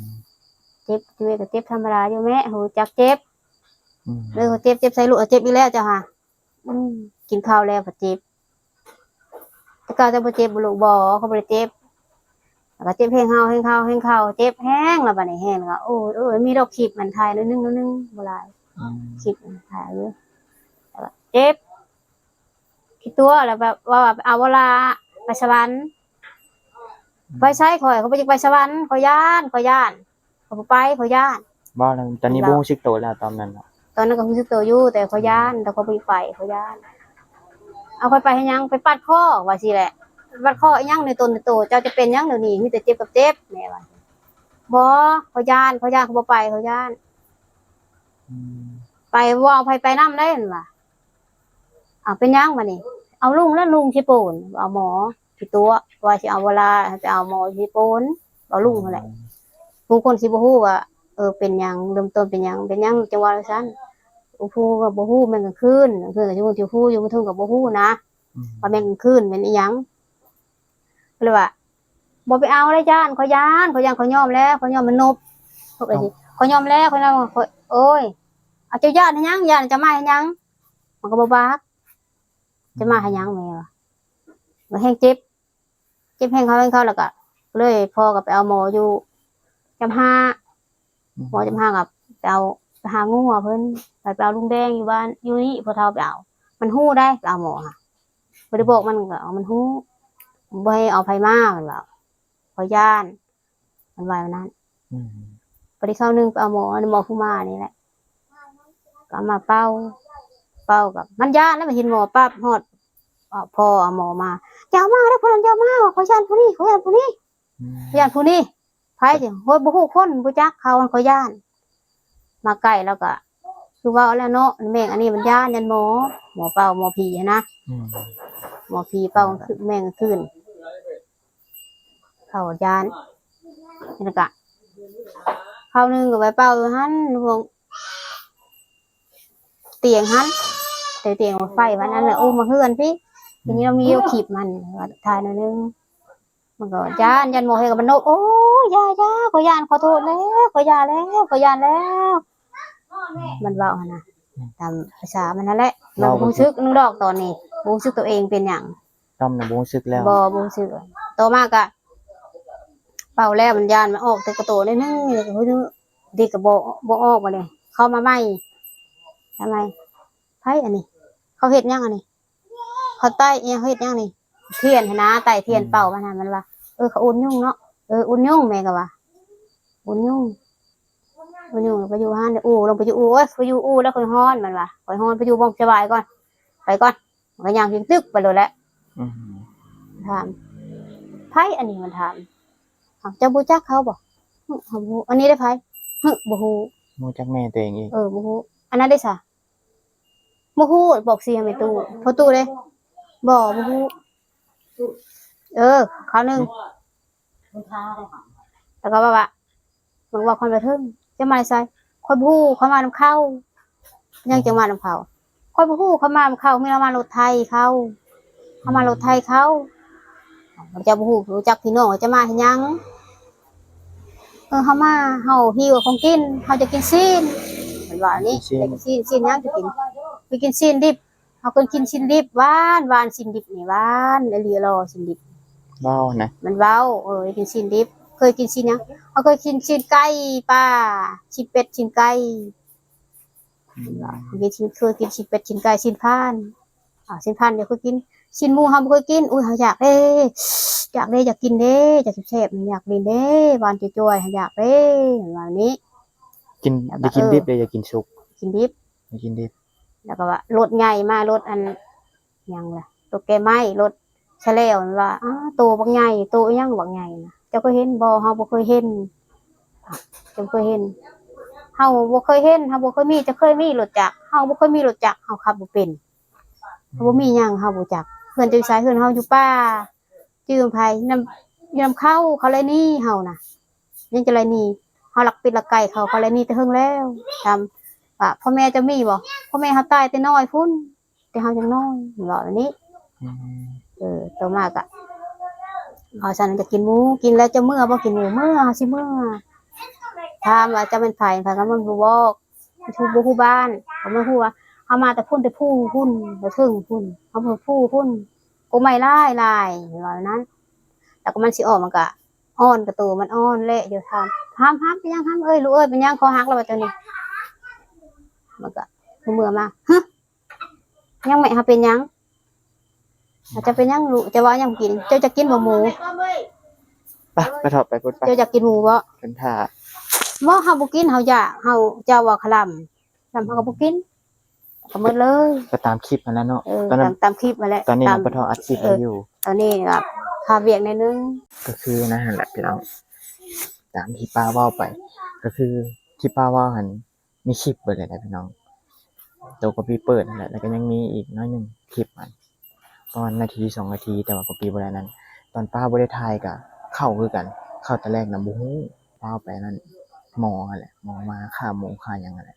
ເຈັບ ເຈັບກໍເຈັບທຳມະດາຢູ່ແມ່ ຮູ້ຈັກເຈັບ. ອືມ ເອີ ເຈັບ ເຈັບໃສ່ລູກ ເຈັບອີກແລ້ວເຈົ້າຫາ. ອືມ ກິນເຂົ້າແລ້ວກໍເຈັບ. ແຕ່ເກົ່າເຈົ້າບໍ່ເຈັບບໍ່ລູກ? ບໍ່ ຂ້ອຍບໍ່ໄດ້ເຈັບ. ແລ້ວກໍເຈັບແຮງເຮົາ ແຮງເຂົາ ແຮງເຂົາ ເຈັບແຮງແລ້ວ ບັດນີ້ແຮງແລ້ວ. ໂອ້ຍ ເອີຍ ມີດອກຄລິບມັນຖ່າຍໜ້ອຍໜຶ່ງ ໜ້ອຍໜຶ່ງ ບໍ່ຫຼາຍ. ອືມ ຄລິບມັນຖ່າຍຢູ່ ແລ້ວກໍເຈັບ ຂີ້ຕົວະ ແລ້ວແບບວ່າ ວ່າໄປເອົາບໍ່ລະ ໄປສະຫວັນ. ໄປໃສຂ້ອຍ ຂ້ອຍບໍ່ຢາກໄປສະຫວັນ ຂ້ອຍຢ້ານ ຂ້ອຍຢ້ານ ຂ້ອຍບໍ່ໄປ ຂ້ອຍຢ້ານ. ບໍ່ ຕອນນີ້ບໍ່ຮູ້ສຶກໂຕແລ້ວຕອນນັ້ນເນາະ. ຕອນນັ້ນກໍຮູ້ສຶກໂຕຢູ່ ແຕ່ຂ້ອຍຢ້ານ ແຕ່ຂ້ອຍບໍ່ໄປ ຂ້ອຍຢ້ານ. ເອົາ ຂ້ອຍໄປເຮັດຫຍັງ? ໄປປັດຄໍ ວ່າຊີ້ແຫຼະ. ໄປປັດຄໍອີຫຍັງໃນຕົນໃນໂຕ ເຈົ້າຈະເປັນຫຍັງດຽວນີ້? ມີແຕ່ເຈັບກັບເຈັບ ແມ່ວ່າ. ບໍ່ ຂ້ອຍຢ້ານ ຂ້ອຍຢ້ານ ຂ້ອຍບໍ່ໄປ ຂ້ອຍຢ້ານ. ອືມ ໄປບໍ່ເອົາໃຜໄປນຳໄດ້ ເພິ່ນວ່າ. ເອົາ ເປັນຫຍັງບັດນີ້? ເອົາລຸງແລ້ວ ລຸງຊິໂປນ ເອົາໝໍຊິຕົວະ ວ່າຊິເອົາເວລາ ຈະເອົາໝໍຊິໂປນ ເອົາລຸງຫັ້ນແຫຼະ. ອືມ ຜູ້ຄົນຊິບໍ່ຮູ້ວ່າ ເອີ ເປັນຫຍັງ ເລີ່ມຕົ້ນເປັນຫຍັງ ເປັນຫຍັງຈັ່ງວ່າຊັ້ນ. ຜູ້ກໍບໍ່ຮູ້ ແມ່ນກາງຄືນ ກາງຄືນກໍຊິຮູ້ ຊິຮູ້ຢູ່ ບາງເທື່ອກໍບໍ່ຮູ້ນະ. ອືມ ວ່າແມ່ນກາງຄືນ ແມ່ນອີຫຍັງ ກໍເລີຍວ່າ ບໍ່ໄປເອົາແລ້ວ ຢ້ານ ຂ້ອຍຢ້ານ ຂ້ອຍຢ້ານ ຂ້ອຍຍອມແລ້ວ ຂ້ອຍຍອມມັນນົບ. ຂ້ອຍກໍຊິ ຂ້ອຍຍອມແລ້ວ ຂ້ອຍຍອມ ຂ້ອຍ ໂອ້ຍ ເອົາ ເຈົ້າຢ້ານເຮັດຫຍັງ? ຢ້ານ ເຈົ້າມາເຮັດຫຍັງ? ມັນກໍບໍ່ບາກ ຈະມາເຮັດຫຍັງ ແມ່ວ່າ. ມັນແຮງເຈັບ ເຈັບແຮງເຂົາ ແຮງເຂົາ ແລ້ວກໍເລີຍພໍ່ກໍໄປເອົາໝໍຢູ່ຈຳຫ້າ. ອືມ ໝໍຈຳຫ້າກໍໄປເອົາ ໄປຫາງົວເພິ່ນ ໄປ ໄປເອົາລຸງແດງຢູ່ບ້ານ ຢູ່ນີ້ ພໍ່ເຖົ້າໄປເອົາ. ມັນຮູ້ໄດ໋ ໄປເອົາໝໍຫະ ບໍ່ໄດ້ບອກມັນ ກໍເອົາ ມັນຮູ້ ບໍ່ໃຫ້ເອົາໃຜມາ ມັນວ່າ ຂ້ອຍຢ້ານ ມັນວ່າແນວນັ້ນ. ອືມ ບັດນີ້ຄາວໜຶ່ງໄປເອົາໝໍ ອັນໝໍຜູ້ມານີ້ແຫຼະ ກໍເອົາມາເປົ່າ ເປົ່າກໍມັນຢ້ານແລ້ວ ມັນເຫັນໝໍປັບ ຮອດ ເອົາ ພໍ່ເອົາໝໍມາ ຢ່າເອົາມາເດີ ຜູ້ນັ້ນຢ່າເອົາມາ ຂ້ອຍຢ້ານຜູ້ນີ້ ຂ້ອຍຢ້ານຜູ້ນີ້. ອືມ ຢ້ານຜູ້ນີ້ ໃຜຊິ ໂອ້ຍ ບໍ່ຮູ້ຄົນ ບໍ່ຈັກເຂົາ ຂ້ອຍຢ້ານ. ມາໃກ້ແລ້ວກໍຄືເວົ້າແລ້ວເນາະ ແມ່ງອັນນີ້ມັນຢ້ານ ຢ້ານໝໍ ໝໍເປົ່າ ໝໍຜີຫັ້ນນະ. ອືມ ໝໍຜີເປົ່າ ແມ່ງຄືນ ເຂົາຢ້ານ. ແລ້ວກະຄາວໜຶ່ງກໍໄປເປົ່າຢູ່ຫັ້ນ ຢູ່ຫ້ອງຕຽງຫັ້ນ ແຕ່ຕຽງໄຟວັນນັ້ນນະ ໂອ້ ມາເຮືອນພີ້. ອືມ ທີນີ້ລາວມີຄລິບມັນ ວ່າຖ່າຍໜ້ອຍໜຶ່ງ ມັນກໍຢ້ານ ຢ້ານໝໍເຮັດກັບມັນນົບ ໂອ້ຍ ຢ່າ ຢ່າ ຂ້ອຍຢ້ານ ຂໍໂທດແລ້ວ ຂ້ອຍຢ້ານແລ້ວ ຂ້ອຍຢ້ານແລ້ວ. ມັນເວົ້າຫັ້ນນະ ອືມ ຕາມພາສາມັນຫັ້ນແຫຼະ ມັນບໍ່ຮູ້ສຶກນຳດອກຕອນນີ້ ບໍ່ຮູ້ສຶກໂຕເອງເປັນຫຍັງ. ຕ້ອມນະບໍ່ຮູ້ສຶກແລ້ວ ບໍ່ ບໍ່ຮູ້ສຶກ. ຕໍ່ມາກະເປົ່າແລ້ວ ມັນຢ້ານ ມັນອອກແຕ່ກະໂຕໜ້ອຍໜຶ່ງ ເດັກກໍບໍ່ ບໍ່ອອກ. ບັດນີ້ເຂົ້າມາໃໝ່ ທຳໄມ ໃຜອັນນີ້ ເຂົາເຮັດຫຍັງອັນນີ້ ເຂົາໄຕ້ອີຫຍັງ ເຮັດຫຍັງນີ້ ທຽນຫັ້ນນະ ໄຕ້ທຽນ ອືມ ເປົ່າມັນຫັ້ນ ມັນວ່າ ເອີ ເຂົາອຸ່ນຍຸງເນາະ ເອີ ອຸ່ນຍຸງ ແມ່ກໍວ່າ ອຸ່ນຍຸງ ໄປຢູ່ຫັ້ນ ອູ່ ລົງໄປຢູ່ອູ່ ໂອ້ຍ ໄປຢູ່ອູ່ແລ້ວຂ້ອຍຮ້ອນ ມັນວ່າ ຂ້ອຍຮ້ອນ ໄປຢູ່ບ່ອນສະບາຍກ່ອນ ໄປກ່ອນ. ມັນກໍຍ່າງຕຶກໆໄປໂລດແຫຼະ. ອືມ ຖາມ ໃຜອັນນີ້ ມັນຖາມ ເຈົ້າຮູ້ຈັກເຂົາບໍ່? ຫຶ ເຮົາບໍ່ຮູ້. ອັນນີ້ເດ້ໃຜ? ຫຶ ບໍ່ຮູ້. ບໍ່ຮູ້ຈັກແມ່ຕົວເອງອີກ. ເອີ ບໍ່ຮູ້. ອັນນັ້ນເດ້ຊະ? ບໍ່ຮູ້. ບອກຊິໃຫ້ແມ່ຕູ້ ພໍ່ຕູ້ເດ້? ບໍ່ ບໍ່ຮູ້. ເອີ ຄາວໜຶ່ງ ແລ້ວກໍວ່າ ວ່າ ເບິ່ງວ່າຄວາມລະເທິງ ເຈົ້າມາແຕ່ໃສ? ຂ້ອຍບໍ່ຮູ້ ຂ້ອຍມານຳເຂົາ. ຫຍັງຈັ່ງມານຳເຂົາ? ຂ້ອຍບໍ່ຮູ້ ຂ້ອຍມານຳເຂົາ ມີແຕ່ມາລົດໄຖເຂົາ ເຂົາມາລົດໄຖເຂົາ. ເຈົ້າບໍ່ຮູ້ ຮູ້ຈັກພີ່ນ້ອງ ເຈົ້າມາເຮັດຫຍັງ? ເອີ ເຮົາມາ ເຮົາຫິວຂອງກິນ ເຮົາຈະກິນຊີ້ນ ເພິ່ນວ່ານີ້ ກິນຊີ້ນ ຢາກກິນຊີ້ນ ຊີ້ນຫຍັງຈະກິນ? ໄປກິນຊີ້ນດິບ. ເຮົາເຄີຍກິນຊີ້ນດິບ ຫວານ ຫວານ ຊີ້ນດິບນີ້ຫວານອີ່ຫຼີ ອໍ ຊີ້ນດິບ ເວົ້ານະ ມັນເວົ້າ ເອີ ກິນຊີ້ນດິບ. ເຄີຍກິນຊີ້ນຫຍັງ? ເຮົາເຄີຍກິນຊີ້ນໄກ່ປ່າ ຊີ້ນເປັດ ຊີ້ນໄກ່ ອືມ ເຮົາກິນຊີ້ນ ເຄີຍກິນຊີ້ນເປັດ ຊີ້ນໄກ່ ຊີ້ນພານ ອາ ຊີ້ນພານເຮົາເຄີຍກິນ ຊີ້ນໝູເຮົາບໍ່ເຄີຍກິນ. ໂອ້ຍ ເຮົາຢາກເດ້ ຢາກເດ້ ຢາກກິນເດ້ ຢາກແຊບໆ ຢາກຫຼິ້ນເດ້ ຫວານຈ່ວຍໆ ເຮົາຢາກເດ້ ວ່ານີ້. ກິນ ແລ້ວກໍ ໄດ້ກິນ ເອີ ດິບ ຫຼືຢາກກິນສຸກ? ກິນດິບ ໄດ້ກິນດິບ. ແລ້ວກໍວ່າລົດໃຫຍ່ມາ ລົດອັນຫຍັງລະ ລົດແກໄມ້ ລົດຊະແລວ ມັນວ່າ ອ້າ ໂຕບັກໃຫຍ່ ໂຕອີ່ຫຍັງບັກໃຫຍ່ນະ ເຈົ້າເຄີຍເຫັນບໍ່? ເຮົາບໍ່ເຄີຍເຫັນ ເຈົ້າບໍ່ເຄີຍເຫັນ ເຮົາບໍ່ເຄີຍເຫັນ ເຮົາບໍ່ເຄີຍມີ ເຈົ້າເຄີຍມີລົດຈັກ? ເຮົາບໍ່ເຄີຍມີລົດຈັກ ເຮົາຂັບບໍ່ເປັນ ເຮົາບໍ່ມີຫຍັງ ເຮົາບໍ່ຈັກ. ເຮືອນເຈົ້າຢູ່ໃສ? ເຮືອນເຮົາຢູ່ປ່າ ຈື່ນຳໃຜ? ນຳ ຢູ່ນຳເຂົາ ເຂົາໄລ່ໜີເຮົານະ ຍັງຈະໄລ່ໜີ ເຮົາລັກເປັດລັກໄກ່ເຂົາ ເຂົາໄລ່ໜີແຕ່ເຫິງແລ້ວ. ຖາມວ່າພໍ່ແມ່ເຈົ້າມີບໍ່? ພໍ່ແມ່ເຮົາຕາຍແຕ່ນ້ອຍພຸ້ນ ແຕ່ເຮົາຍັງນ້ອຍ ເວົ້າແນວນີ້. ອືມ ເອີ ຕໍ່ມາກະ ເຮົາຊັ້ນຈະກິນໝູ ກິນແລ້ວຈະເມືອບໍ່? ກິນໝູເມືອ ເຮົາຊິເມືອ. ຖາມວ່າເຈົ້າແມ່ນໃຜ? ໃຜກໍມັນບໍ່ບອກ ບໍ່ຮູ້ ບໍ່ຮູ້ບ້ານ ກໍມາຮູ້ວ່າເຮົາມາແຕ່ພຸ້ນ ແຕ່ພູພຸ້ນ ແຕ່ເທິງພຸ້ນ ເຮົາເພິ່ນພູພຸ້ນ ກົກໄມ້ຫຼາຍໆ ເວົ້າແນວນັ້ນ. ແລ້ວກໍມັນຊິອອກ ມັນກໍອ່ອນ ກະໂຕມັນອ່ອນແຫຼະ. ຢູ່ຖາມ ຫຳ ຫຳ ເປັນຫຍັງຫຳເອີຍ? ລູກເອີຍ ເປັນຫຍັງ? ຄໍຫັກແລ້ວວ່າຕົວນີ້. ມັນກໍເມືອມາ ຮະ ຍັງແມ່ ເຮົາເປັນຫຍັງ? ເຈົ້າເປັນຫຍັງລູກ? ເຈົ້າວ່າຫຍັງກິນ? ເຈົ້າຈະກິນບໍ່ໝູ? ໄປ ໄປເຖາະ ໄປພຸ້ນໄປ. ເຈົ້າຢາກກິນໝູບໍ່? ເພິ່ນຖ້າ. ບໍ່ ເຮົາບໍ່ກິນ ເຮົາຢາກ ເຮົາ ເຈົ້າວ່າຄະລຳ ລຳເຮົາກໍບໍ່ກິນ ກໍໝົດເລີຍ. ກໍຕາມຄລິບຫັ້ນແຫຼະເນາະ. ເອີ ຕອນນັ້ນ ຕາມ ຕາມຄລິບຫັ້ນແຫຼະ ຕອນນີ້ ຕາມ ນ້ອງປະທອງອັດຄລິບ ເອີ ຢູ່ ຕອນນີ້ກໍຄາວຽກໜ້ອຍໜຶ່ງ. ກໍຄືນັ້ນຫັ້ນແຫຼະພີ່ນ້ອງ ຕາມທີ່ປ້າເວົ້າໄປ ກໍຄືທີ່ປ້າເວົ້າຫັ້ນ ມີຄລິບເບິດເລີຍນະພີ່ນ້ອງ. ໂຕກໍປີ້ເປີດຫັ້ນແຫຼະ ແລ້ວກໍຍັງມີອີກໜ້ອຍໜຶ່ງຄລິບຫັ້ນ ປະມານນາທີສອງນາທີ ແຕ່ວ່າກໍປີ້ບໍ່ໄດ້ນັ້ນ. ຕອນປ້າບໍ່ໄດ້ຖ່າຍກໍເຂົ້າຄືກັນ ເຂົ້າແຕ່ແລກນະບໍ່ຮູ້ ປ້າໄປນັ້ນ ໝໍຫັ້ນແຫຼະ ໝໍມາຂ້າໝູຂ້າຫຍັງຫັ້ນແຫຼະ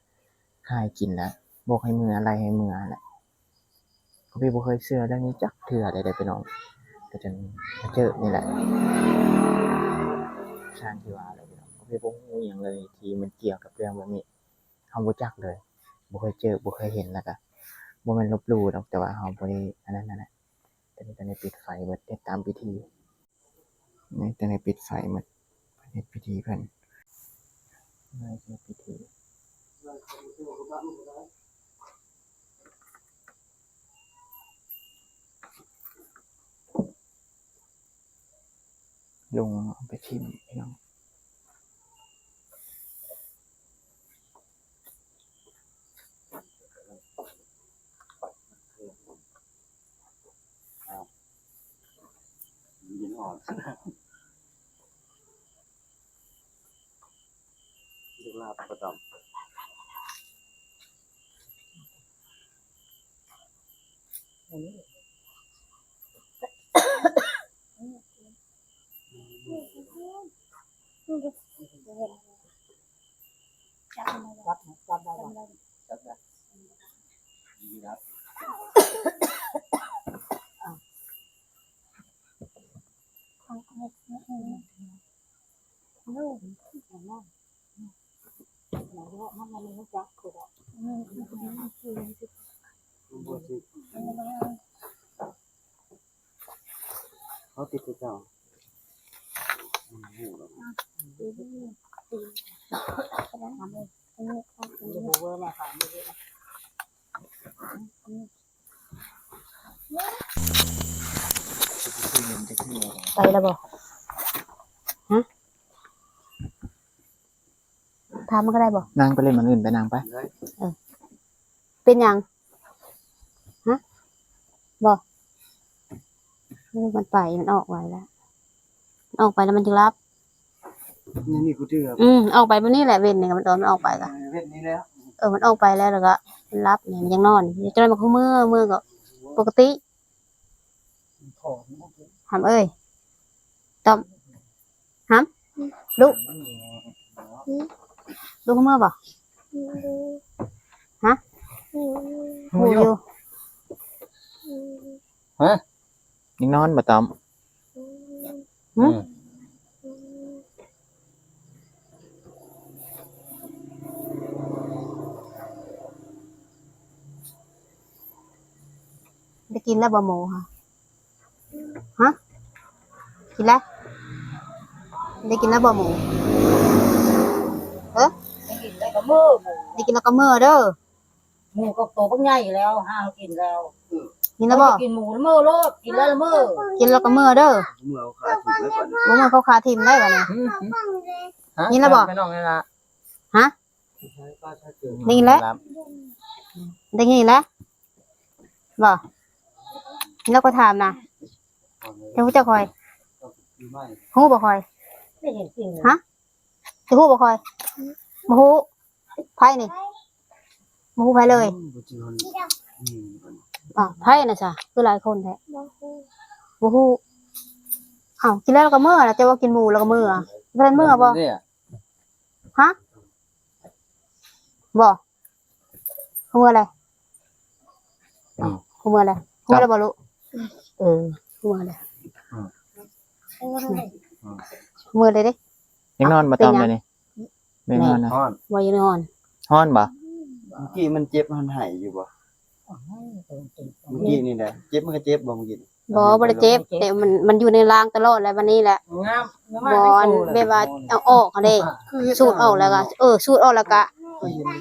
ຂ້າໃຫ້ກິນແລ້ວ ບອກໃຫ້ເມືອ ໄລ່ໃຫ້ເມືອຫັ້ນແຫຼະ. ກໍພີ່ບໍ່ເຄີຍເຊື່ອເລື່ອງນີ້ຈັກເທື່ອເລີຍເດ້ພີ່ນ້ອງ ກໍຈົນມາເຈີນີ້ແຫຼະ. ຊ່າງທີ່ວ່າແຫຼະພີ່ນ້ອງ ກໍພີ່ບໍ່ຮູ້ຫຍັງເລີຍທີ່ມັນກ່ຽວກັບເລື່ອງແບບນີ້ ເຮົາບໍ່ຈັກເລີຍ ບໍ່ເຄີຍເຈີ ບໍ່ເຄີຍເຫັນ ແລ້ວກໍບໍ່ແມ່ນລົບຫຼູ່ດອກ ແຕ່ວ່າເຮົາບໍ່ໄດ້ອັນນັ້ນຫັ້ນແຫຼະ. ຕອນນີ້ ຕອນນີ້ປິດໄຟເບິດ ເຮັດຕາມພິທີ ນີ້ ຕອນນີ້ປິດໄຟໝົດ ເພິ່ນເຮັດພິທີເພິ່ນ ເພິ່ນເຮັດພິທີ ລົງເອົາໄປຖິ້ມພີ່ນ້ອງ. ເຮົາຕິດຄືເກົ່າ. ໄປແລ້ວບໍ່? ຮະ? ຖາມມັນກໍໄດ້ບໍ່? ນັ່ງໄປເລີຍ ມື້ອື່ນໄປນັ່ງໄປ. ເອີ ເປັນຫຍັງ? ຮະ? ບໍ່ ເອີ ມັນໄປ ມັນອອກໄວແລ້ວ ມັນອອກໄປແລ້ວມັນຈຶ່ງຫຼັບ. ນີ້ ນີ້ກູເທື່ອ ອືມ ອອກໄປມື້ນີ້ແຫຼະ ເວັນນີ້ມັນຕອນມັນອອກໄປກະ ເອີ ເວັນນີ້ແລ້ວ ເອີ ມັນອອກໄປແລ້ວ ແລ້ວກະມັນຫຼັບນີ້ ມັນຍັງນອນຢູ່ ຈະໄດ້ມາຄູ່ມື້ ມື້ກໍປົກກະຕິ. ຫຳເອີຍ ຕ້ອມ ຫຳ ລຸ ລຸເມືອບໍ່? ຮະ? ຮູ້ຢູ່ ຮະ? ຍັງນອນບໍ່ຕ້ອມ? ຫຶ? ອືມ ໄດ້ກິນແລ້ວບໍ່ໝູ? ຮະ? ກິນແລ້ວ? ໄດ້ກິນແລ້ວບໍ່ໝູ? ເອີ? ໄດ້ກິນແລ້ວກໍເມືອ ໄດ້ກິນແລ້ວກໍເມືອເດີ. ໝູກໍໂຕບັກໃຫຍ່ແລ້ວ ຫາກິນແລ້ວ. ກິນແລ້ວບໍ່? ກິນໝູແລ້ວເມືອໂລດ ກິນແລ້ວລະເມືອ ກິນແລ້ວກໍເມືອເດີ. ເມືອເຂົາຂາຖິ້ມໄດ້ບັດນີ້ ບໍ່ເມືອເຂົາຂາຖິ້ມໄດ້ບັດນີ້. ຫຶ? ຫະ? ກິນແລ້ວບໍ່? ໄປນອກນີ້ລະ. ຫະ? ນີ້ແຫຼະ ໄດ້ຍິນແລ້ວບໍ່? ແລ້ວກໍຖາມນະ ເຈົ້າຮູ້ຈັກຂ້ອຍ? ຮູ້ບໍ່ຂ້ອຍ? ຮະ? ຈະຮູ້ບໍ່ຂ້ອຍ? ບໍ່ຮູ້. ໃຜນີ້? ບໍ່ຮູ້ໃຜເລີຍ. ອ້າວ ໃຜນະຊະ ຄືຫຼາຍຄົນແທ້? ບໍ່ຮູ້. ອ້າວ ກິນແລ້ວລາວກໍເມືອລະ ເຈົ້າວ່າກິນໝູລາວກໍເມືອ. ບໍ່ທັນເມືອບໍ່? ຮະ? ບໍ່. ເມືອແລ້ວ. ອືມ ເມືອແລ້ວ. ເມືອແລ້ວບໍ່ລູກ? ເອີ ເມືອແລ້ວ. ອືມ ເມືອແລ້ວເດ້. ຍັງນອນບໍ່ຕອມເດນີ້? ເປັນຫຍັງ? ຍັງນອນນະ? ຮ້ອນ. ບໍ່ ຍັງນອນ. ຮ້ອນບໍ່? ເມື່ອກີ້ມັນເຈັບ ມັນໄຫ້ຢູ່ບໍ່? ເມື່ອກີ້ນີ້ແຫຼະ ເຈັບ ມັນກໍເຈັບບໍ່ເມື່ອກີ້? ບໍ່ ບໍ່ໄດ້ເຈັບ ແຕ່ມັນ ມັນຢູ່ໃນລາງຕະຫຼອດແລ້ວ ບັດນີ້ແຫຼະ. ບໍ່ ອັນແບບວ່າເອົາອອກຫັ້ນເດ້ ສູດອອກແລ້ວກໍ ເອີ ສູດອອກແລ້ວກໍ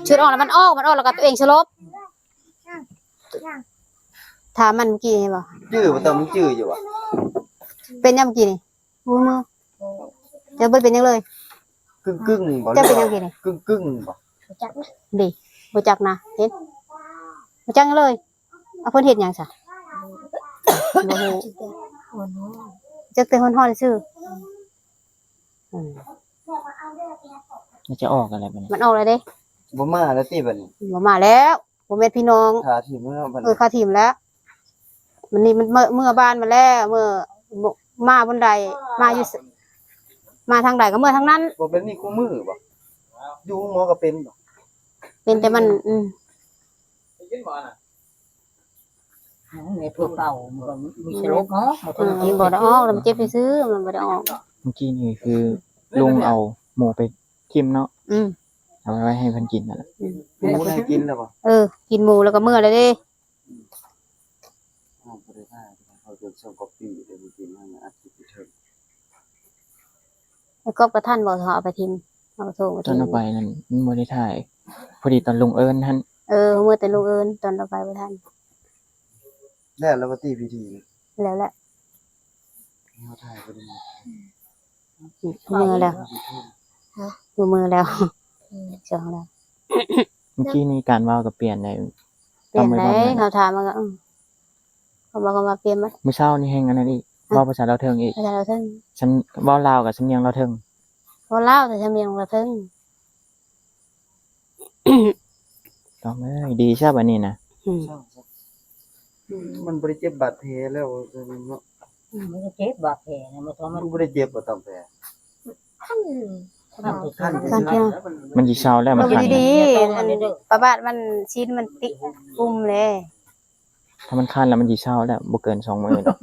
ສູດອອກແລ້ວມັນອອກ ມັນອອກແລ້ວກໍຕົວເອງສະຫຼົບ. ຖາມມັນເມື່ອກີ້ນີ້ບໍ່? ຈື່ບໍ່? ຕ້ອງຈື່ຢູ່ບໍ່? ເປັນຫຍັງເມື່ອກີ້ນີ້? ບໍ່ເມືອ. ເຈົ້າບໍ່ເປັນຫຍັງເລີຍ? ກຶ້ງໆບໍ່? ເຈົ້າເປັນຫຍັງເດນີ້? ກຶ້ງໆບໍ່? ບໍ່ຈັກນະ ເດ ບໍ່ຈັກນະ ເຫັນ ບໍ່ຈັກຫຍັງເລີຍ. ເອົາ ເພິ່ນເຮັດຫຍັງຊະ? ບໍ່ຮູ້. ຈັກແຕ່ຮ້ອນໆຊື່. ອືມ ມັນຈະອອກແລ້ວບັດນີ້. ມັນອອກແລ້ວເດ້. ບໍ່ມາແລ້ວຕິບັດນີ້? ບໍ່ມາແລ້ວ. ບໍ່ແມ່ນພີ່ນ້ອງ ຂ້າຖິ້ມແລ້ວບັດນີ້. ເອີ ຂ້າຖິ້ມແລ້ວ. ມັນນີ້ມັນເມືອ ເມືອບ້ານມາແລ້ວ ເມືອ ມາບ່ອນໃດ ມາຢູ່ ມາທາງໃດກໍເມືອທາງນັ້ນ. ບໍ່ເປັນນີ້ຄູ່ມື້ບໍ່? ຢູ່ໂຮງໝໍກໍເປັນບໍ່? ເປັນແຕ່ມັນ ອືມ ໄດ້ຍິນບໍ່ນະ? ໃນຜູ້ເກົ່າມັນກໍມີສະຫຼົບເນາະ ມັນບໍ່ໄດ້ອອກ ມັນເຈັບຊື່ໆ ມັນບໍ່ໄດ້ອອກ. ເມື່ອກີ້ນີ້ຄືລຸງເອົາໝູໄປຖິ້ມເນາະ. ອືມ ເອົາໄວ້ໃຫ້ເພິ່ນກິນນັ້ນແຫຼະ. ອືມ ໝູໄດ້ກິນແລ້ວບໍ່? ເອີ ກິນໝູແລ້ວກໍເມືອແລ້ວເດ້. ເຮົາບໍ່ໄດ້ຖ່າຍ ເຮົາຈົນສອງກວ່າປີແລ້ວ ເມື່ອກີ້ເຮົາອັດຄລິບຢູ່ເທິງ. ໄອ້ກອບກໍທັນບໍ່ ເຮົາເອົາໄປຖິ້ມ ເຮົາກໍໂທໄປ ຕອນເຮົາໄປນັ້ນມັນບໍ່ໄດ້ຖ່າຍ ພໍດີຕອນລຸງເອີ້ນຫັ້ນ. ເອີ ເມື່ອແຕ່ລຸງເອີ້ນ ຕອນເຮົາໄປບໍ່ທັນ. ແລ້ວລະວ່າຕິພິທີ? ແລ້ວແຫຼະ. ເຮົາຖ່າຍບໍ່ໄດ້ໝົດ. ເມື່ອແລ້ວ ຢູ່ເມືອແລ້ວ. ອືມ ຊ່ວງແລ້ວ ເມື່ອກີ້ນີ້ການເວົ້າກໍປ່ຽນໄດ້. ປ່ຽນໄດ້ ເຮົາຖາມມັນກໍ ອືມ ເຂົາບອກວ່າປ່ຽນໝົດ. ມື້ເຊົ້ານີ້ແຮ່ງອັນນັ້ນອີກ ຮະ ເວົ້າພາສາລາວເທິງອີກ. ພາສາລາວເທິງ ສຳ ເວົ້າລາວກັບສຳນຽງລາວເທິງ. ເວົ້າລາວແຕ່ສຳນຽງລາວເທິງ. ຕ້ອງເອີຍ ດີຊະບັດນີ້ນະ. ອືມ ມັນບໍ່ໄດ້ເຈັບບາດແຜແລ້ວເນາະ. ອືມ ມັນກໍເຈັບບາດແຜນະ ມັນ ມັນບໍ່ໄດ້ເຈັບບໍ່ຕາມແຜ. ຄັນ ຄັນ ຄັນ ຄັນ ມັນຊິເຊົາແລ້ວ ມັນຄັນ. ຢູ່ດີໆ ອັນປະບາດມັນຊີ້ນມັນຕິ ກຸ້ມແລ້ວ. ຖ້າມັນຄັນແລ້ວມັນຊິເຊົາແລ້ວ ບໍ່ເກີນສອງມື້ດອກ.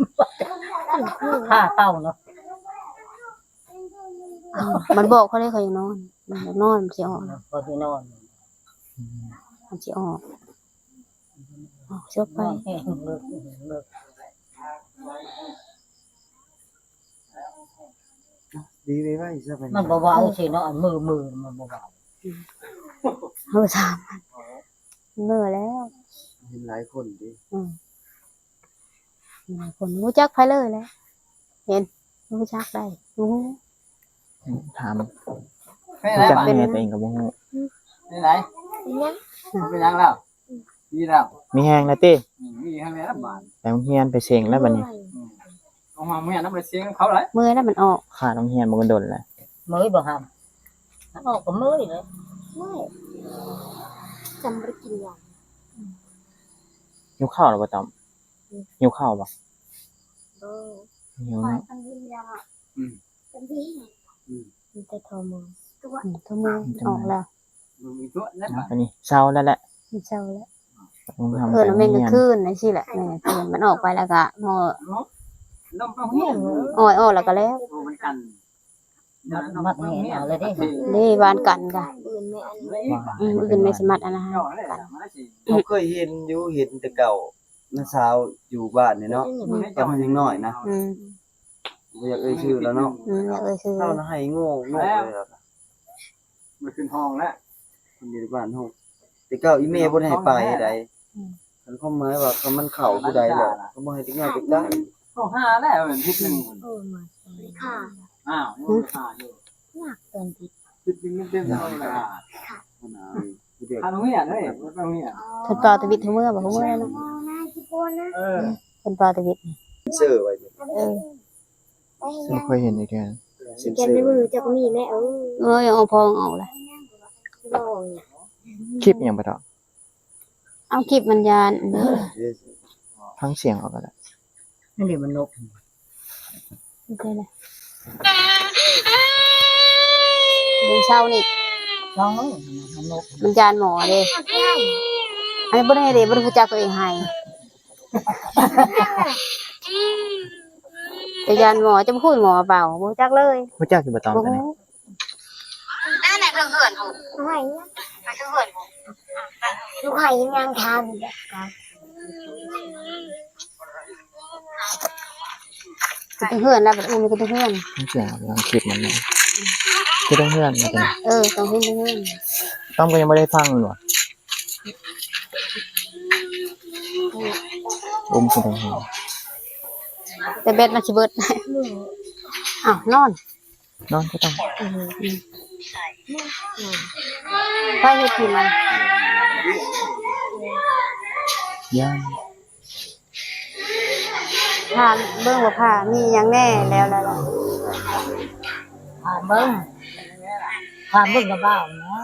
ຖ້າເຕົາເນາະ. ມັນບອກຂ້ອຍເລີຍ ຂ້ອຍຢາກນອນ ມັນຢາກນອນ ມັນຊິອອກ ມັນຊິອອກ. ອືມ ມັນຊິອອກ ອອກ ຈົບໄປ. ດີໄວໆຊະໄປ. ມັນບໍ່ເວົ້າຊີ້ເນາະ ມື ມື ມັນບໍ່ເວົ້າ. ອືມ ເຮົາຖາມ ເມື່ອແລ້ວ ເຫັນຫຼາຍຄົນຕິ. ອືມ ຫຼາຍຄົນ ຮູ້ຈັກໃຜເລີຍແຫຼະ. ເຫັນ ຮູ້ຈັກໄດ້ ຮູ້ ຖາມ ຮູ້ຈັກແມ່ຕົວເອງກໍບໍ່ຮູ້. ເປັນໄດ? ເປັນຫຍັງ? ເປັນຫຍັງແລ້ວ? ດີແລ້ວ ມີແຮງແລ້ວຕິ? ອືມ ມີແຮງແລ້ວບາດ ໄປໂຮງຮຽນໄປເສັງແລ້ວບາດນີ້. ອືມ ໂຮງຮຽນນຳໄປເສັງເຂົາໄດ໋. ເມື່ອຍແລ້ວ ມັນອອກ ຂາດໂຮງຮຽນມັນກໍດົນແລ້ວ. ເມື່ອຍບໍ່ຫຳ? ມັນອອກກໍເມື່ອຍແຫຼະ. ເມື່ອຍ ຈຳບໍ່ໄດ້ກິນຫຍັງ. ຫິວເຂົ້າແລ້ວບໍ່ຕ້ອມ? ຫິວເຂົ້າບໍ່? ບໍ່ ຫິວເນາະ. ອືມ ອືມ ມີແຕ່ໂທມື ໂທມືອອກແລ້ວ. ເອົາ ອັນນີ້ເຊົາແລ້ວແຫຼະ ເຊົາແລ້ວ. ເອີ ແມ່ນກາງຄືນຈັ່ງຊີ້ແຫຼະ ແມ່ນກາງຄືນ ມັນອອກໄປແລ້ວກະ ອ້ອຍອອກແລ້ວກະແລ້ວ. ມັກແມ່ນເອົາແລ້ວເດ້ ເດ້ ຫວ່ານກັນກະ ອືມ ອື່ນແມ່ຊິມັດອັນນັ້ນໃຫ້ກັນ. ເຮົາເຄີຍເຫັນຢູ່ ເຫັນແຕ່ເກົ່າ ນ້າສາວຢູ່ບ້ານນີ້ເນາະ ອືມ ຕອນເຮົາຍັງນ້ອຍນະ. ອືມ ບໍ່ຢາກເອີ່ຍຊື່ແລ້ວເນາະ. ອືມ ເອີ່ຍຊື່ ເຮົານະໄຫ້ໂງ່ໆເລີຍ ບໍ່ຂຶ້ນຫ້ອງແລ້ວ ຄົນຢູ່ໃນບ້ານເຮົາ. ແຕ່ເກົ່າອີ່ແມ່ບໍ່ໄດ້ໃຫ້ໄປໃດ໋. ອືມ ຄັນຄວາມໝາຍວ່າຄັນມັນເຂົ້າຜູ້ໃດແຫຼະ ກໍບໍ່ໃຫ້ເດັກນ້ອຍໄປໃກ້. ເຂົ້າຫາແລ້ວອາທິດໜຶ່ງ. ເອີ ມາ ອ້າວ ຍັງບໍ່ໄດ້ຫາຢູ່ ຍາກຕອນຕິດ ທິດໜຶ່ງມັນເຕັມເທົ່າໃດ? ທາງໂຮງຮຽນເອີຍ ໄປໂຮງຮຽນ ເພິ່ນເປົ່າແຕ່ວິດ ເພິ່ນເມືອບໍ່ ເພິ່ນເມືອເນາະ ເອີ ເພິ່ນເປົ່າແຕ່ວິດ ເຊີໄວ້ ເອີ ບໍ່ເຄີຍເຫັນຈັກເທື່ອ ເອີ ຂຽນໃນມືເຈົ້າກໍມີແມ່ເອີຍ ເອີຍ ເອົາພອງອອກລະ ຄລິບຫຍັງບໍ່ເທາະ ເອົາຄລິບມັນຢ້ານ ຟັງສຽງເອົາກໍໄດ້ ນັ້ນເດ ມັນນົກ ເບິ່ງເຊົ້ານີ້ ລອງເບິ່ງ ມັນນົກ ມັນຢ້ານໝໍເດ້ ອັນນີ້ບໍ່ໄດ້ເດ້ ບໍ່ໄດ້ຮູ້ຈັກຕົວເອງໄຫ້ ແຕ່ຢ້ານໝໍ ຈະບໍ່ຮູ້ໝໍເປົ່າ ບໍ່ຮູ້ຈັກເລີຍ ຮູ້ຈັກຢູ່ບໍ່ຕອນ ບໍ່ ຕອນນີ້ ແນ່ໆ ເທິງເຮືອນພຸ້ນ ໄຫ ເທິງເຮືອນພຸ້ນ ລູກໄຫຍັງທານ ເທິງເຮືອນລະ ບັດອຸ້ມຢູ່ເທິງເຮືອນ ມັນສຽງຫຼັງຄລິບມັນເນາະ ຄືເທິງເຮືອນ ເອີ ຕ້ອງເຮືອນ ເທິງເຮືອນ ຕ້ອມກໍຍັງບໍ່ໄດ້ຟັງແມ່ນບໍ່ ອຸ້ມຂຶ້ນເທິງເຮືອນ ແຕ່ແບັດມັນຊິເບິດ ອ້າວ ນອນ ນອນກໍຕ້ອງ ອືມ ໄປເຮັດກິນມັນ ຢ້ານ ຖາມເບິ່ງວ່າຜ້າມີຫຍັງແດ່ ແລ້ວ ແລ້ວ ຖາມເບິ່ງ ຖາມເບິ່ງກັບບ່າວເນາະ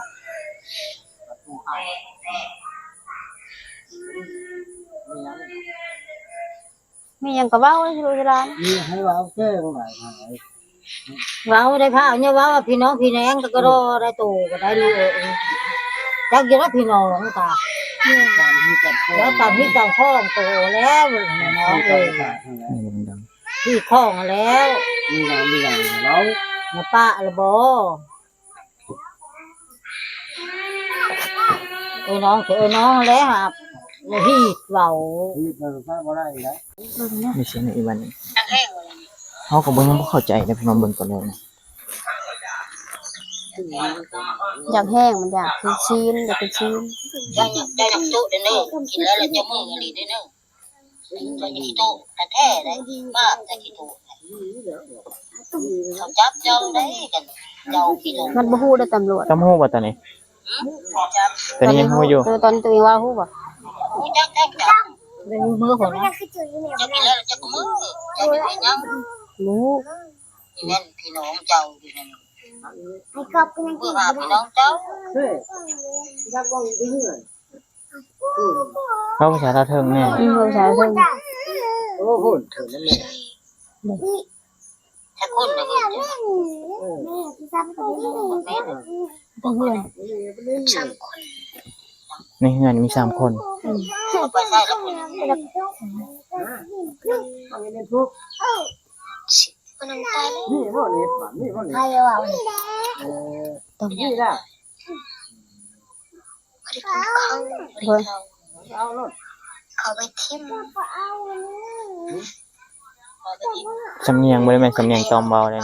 ມີຫຍັງກໍເວົ້າໃຫ້ລູກໃຫ້ຫຼານ ມີໃຫ້ເວົ້າແຈ້ງຫຼາຍ ເວົ້າໄດ້ພາວ ຢ່າເວົ້າວ່າພີ່ນ້ອງພີ່ແນງ ກໍລອໄດ້ໂຕກໍໄດ້ລູກເອີຍ ຈັກຢູ່ແລ້ວພີ່ນ້ອງກະ ຕາມທີ່ຕາມ ແລ້ວຕາມທີ່ຕາມຂອງໂຕແລ້ວພີ່ນ້ອງເອີຍ ທີ່ຂອງແລ້ວ ມີຫຍັງ ມີຫຍັງເວົ້າ ມາປະລະບໍ ເອີນ້ອງ ເອີນ້ອງແຫຼະ ແລ້ວຮີດເວົ້າ ຮີດເວົ້າບໍ່ໄດ້ແລ້ວ ມີສຽງອີກບັດນີ້ ເຮົາກໍບໍ່ ຍັງບໍ່ເຂົ້າໃຈເດ້ພີ່ນ້ອງ ເບິ່ງກ່ອນເດີ ຢາກແຫ້ງ ມັນຢາກກິນຊີ້ນ ຢາກກິນຊີ້ນ ຢາກ ຢາກ ຢາກຈຸເດີ ກິນແລ້ວລະຈະເມີອີ່ຫຼີເດີ ເຈົ້າຂີ້ໂຕະແທ້ໆ ເດ້ ປາກແຕ່ຂີ້ໂຕະ ເຂົາຈັບເຈົ້າໄດ້ ຄັນເຈົ້າຂີ້ໂຕະ ມັນບໍ່ຮູ້ເດ້ຕຳຫຼວດ ຕຳ ຮູ້ບໍ່ຕອນນີ້ ຕອນນີ້ຍັງຮູ້ຢູ່ ຕອນ ຕອນໂຕເອງເວົ້າຮູ້ບໍ່ ຮູ້ຈັກ ຈັກ ຈັກ ໄດ້ຮູ້ມື້ຄົນນະ ເຈົ້າກິນແລ້ວເຈົ້າກໍເມືອ ເຈົ້າເປັນຫຍັງ ຮູ້ ນີ້ແມ່ນພີ່ນ້ອງເຈົ້າຢູ່ນັ້ນ ໃຫ້ກອບກໍຍັງກິນບໍ່ໄດ້ ພີ່ນ້ອງເຈົ້າ ເອີ ຢາກເວົ້າຢູ່ເຮືອນ ເວົ້າພາສາລາວເທິງແດ່ ອືມ ເວົ້າພາສາລາວເທິງ ໂອ້ໂຫ ເຖິງນັ້ນແຫຼະ ຈັກຄົນນະ ເອີ ແມ່ ແມ່ ແມ່ ແມ່ ແມ່ ສາມຄົນ ໃນເຮືອນມີສາມຄົນ ອືມ ໄປໃສລະ ນີ້ບໍ່ເນັດ ນີ້ບໍ່ເນັດ ໃຜວ່າ ເອີ ນີ້ລະ ບໍ່ໄດ້ກິນເຂົ້າ ບໍ່ໄດ້ເຂົ້າ ເອົາໂລດ ເຂົ້າໄປຖິ້ມ ສຳນຽງບໍ່ໄດ້ແມ່ນສຳນຽງຕອມເວົ້າເດ້ ຂ້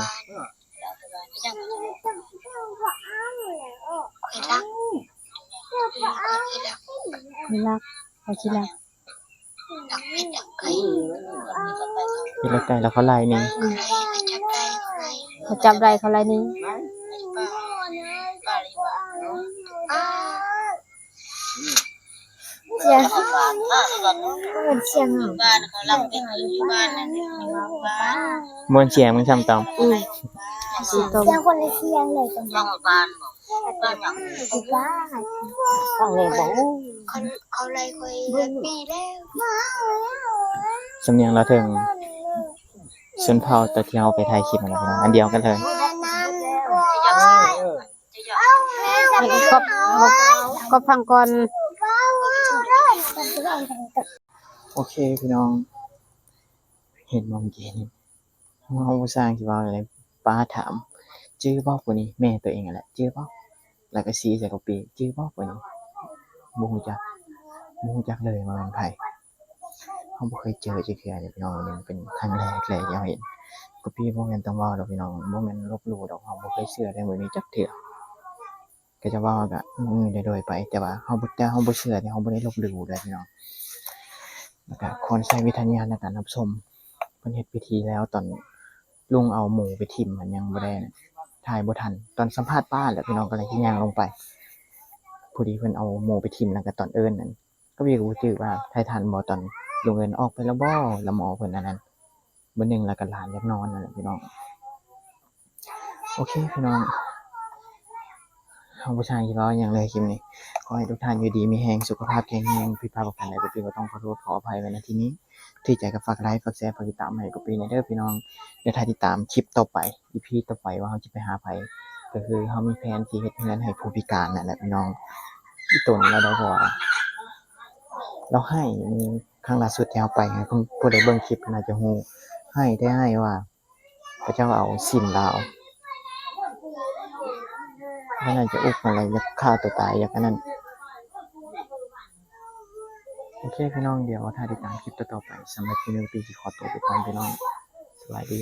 ອຍລັກ ຂ້ອຍລັກ ຂ້ອຍຂີ້ລັກ ເວລາໄກແລ້ວເຂົາໄລ່ໜີ ອືມ ເຂົາຈັບໄດ້ເຂົາໄລ່ໜີ ສຽງ ເປັນສຽງ ມ່ວນສຽງມັນຊ່ຳຕອມ ອືມ ສຽງຄົນລະສຽງເລີຍ ຟັງແລ້ວບໍ່ ເຂົາ ເຂົາໄລ່ຂ້ອຍແບບນີ້ແລ້ວ ສຳນຽງລາວເທິງ ຊົນເຜົ່າຕອນທີ່ເຮົາໄປຖ່າຍຄລິບຫັ້ນນະ ອັນດຽວກັນເລີຍ ກອບ ກອບ ກອບຟັງກ່ອນ ໂອເຄພີ່ນ້ອງ ເຫັນບໍ່ເມື່ອກີ້ນີ້ ເຮົາບໍ່ຊ່າງຊິເວົ້າແນວໃດ ປ້າຖາມ ຈື່ບໍ່ຜູ້ນີ້ ແມ່ໂຕເອງຫັ້ນແຫຼະ ຈື່ບໍ່? ແລ້ວກໍຊີ້ໃສ່ກະປີ້ ຈື່ບໍ່ຜູ້ນີ້? ບໍ່ຮູ້ຈັກ ບໍ່ຮູ້ຈັກເລີຍວ່າແມ່ນໃຜ ເຮົາບໍ່ເຄີຍເຈີຈັກເທື່ອເດ້ພີ່ນ້ອງ ນີ້ເປັນຄັ້ງແລກເລີຍທີ່ເຮົາເຫັນ ກະປີ້ບໍ່ແມ່ນຕ້ອງເວົ້າດອກພີ່ນ້ອງ ບໍ່ແມ່ນລົບຫຼູ່ດອກ ເຮົາບໍ່ເຄີຍເຊື່ອເລື່ອງແບບນີ້ຈັກເທື່ອ ເຂົາເຈົ້າເວົ້າເຮົາກະງືໆໂດຍໆໄປ ແຕ່ວ່າເຮົາບໍ່ ແຕ່ເຮົາບໍ່ເຊື່ອເດ້ ເຮົາບໍ່ໄດ້ລົບຫຼູ່ເດ້ພີ່ນ້ອງ ແລ້ວກະຄວນໃຊ້ວິຈາລະນະຍານໃນການຮັບຊົມ ເພິ່ນເຮັດພິທີແລ້ວ ຕອນລຸງເອົາໝູໄປຖິ້ມ ມັນຍັງບໍ່ໄດ້ຖ່າຍບໍ່ທັນ ຕອນສຳພາດປ້າແຫຼະພີ່ນ້ອງ ກຳລັງຊິຍ່າງລົງໄປ ພໍດີເພິ່ນເອົາໝໍໄປຖິ້ມ ແລ້ວກໍຕອນເອີ້ນນັ້ນ ກະບີກະບໍ່ຈື່ວ່າ ໄທທັນບໍ່ ຕອນລຸງເອີ້ນອອກໄປແລ້ວບໍ່ ລະໝໍເພິ່ນອັນນັ້ນ ມື້ໜຶ່ງລະກະຫຼານຢາກນອນນັ້ນແຫຼະພີ່ນ້ອງ. ໂອເຄພີ່ນ້ອງ ເຮົາບໍ່ຊ່າງຊິເວົ້າຫຍັງເລີຍຄລິບນີ້. ຂໍໃຫ້ທຸກທ່ານຢູ່ດີມີແຮງ ສຸຂະພາບແຂງແຮງ ຜິດພາດປະການໃດກະບີກະຕ້ອງຂໍໂທດຂໍອະໄພໄວ້ນະທີ່ນີ້. ຖືກໃຈກະຝາກໄລ ຝາກແຊ ຝາກຕິດຕາມໃຫ້ກະບີແດ່ເດີພີ່ນ້ອງ. ດຽວຖ້າຕິດຕາມຄລິບຕໍ່ໄປ ອີພີຕໍ່ໄປວ່າເຮົາຊິໄປຫາໃຜ ກະຄືເຮົາມີແຜນຊິເຮັດເຮືອນໃຫ້ຜູ້ພິການນັ້ນແຫຼະພີ່ນ້ອງ. ອີ່ຕົນລາວໄດ້ ເພາະວ່າລາວໄຫ້ ຄັ້ງລ່າສຸດທີ່ເຮົາໄປ ຜູ້ໃດເບິ່ງຄລິບກະໜ້າຈະຮູ້ ໄຫ້ແທ້ໄຫ້ວ່າ ເຂົາເຈົ້າເອົາຊີ້ນລາວ ມັນໜ້າຈະອຸກຫັ້ນແຫຼະ ຢາກຂ້າຕົວຕາຍ ຢາກອັນນັ້ນ. ໂອເຄພີ່ນ້ອງ ດຽວຖ້າຕິດຕາມຄລິບຕໍ່ໆໄປ. ສຳລັບຄລິບນີ້ກະບີຊິຂໍຕົວໄປກ່ອນພີ່ນ້ອງ ສະບາຍດີ.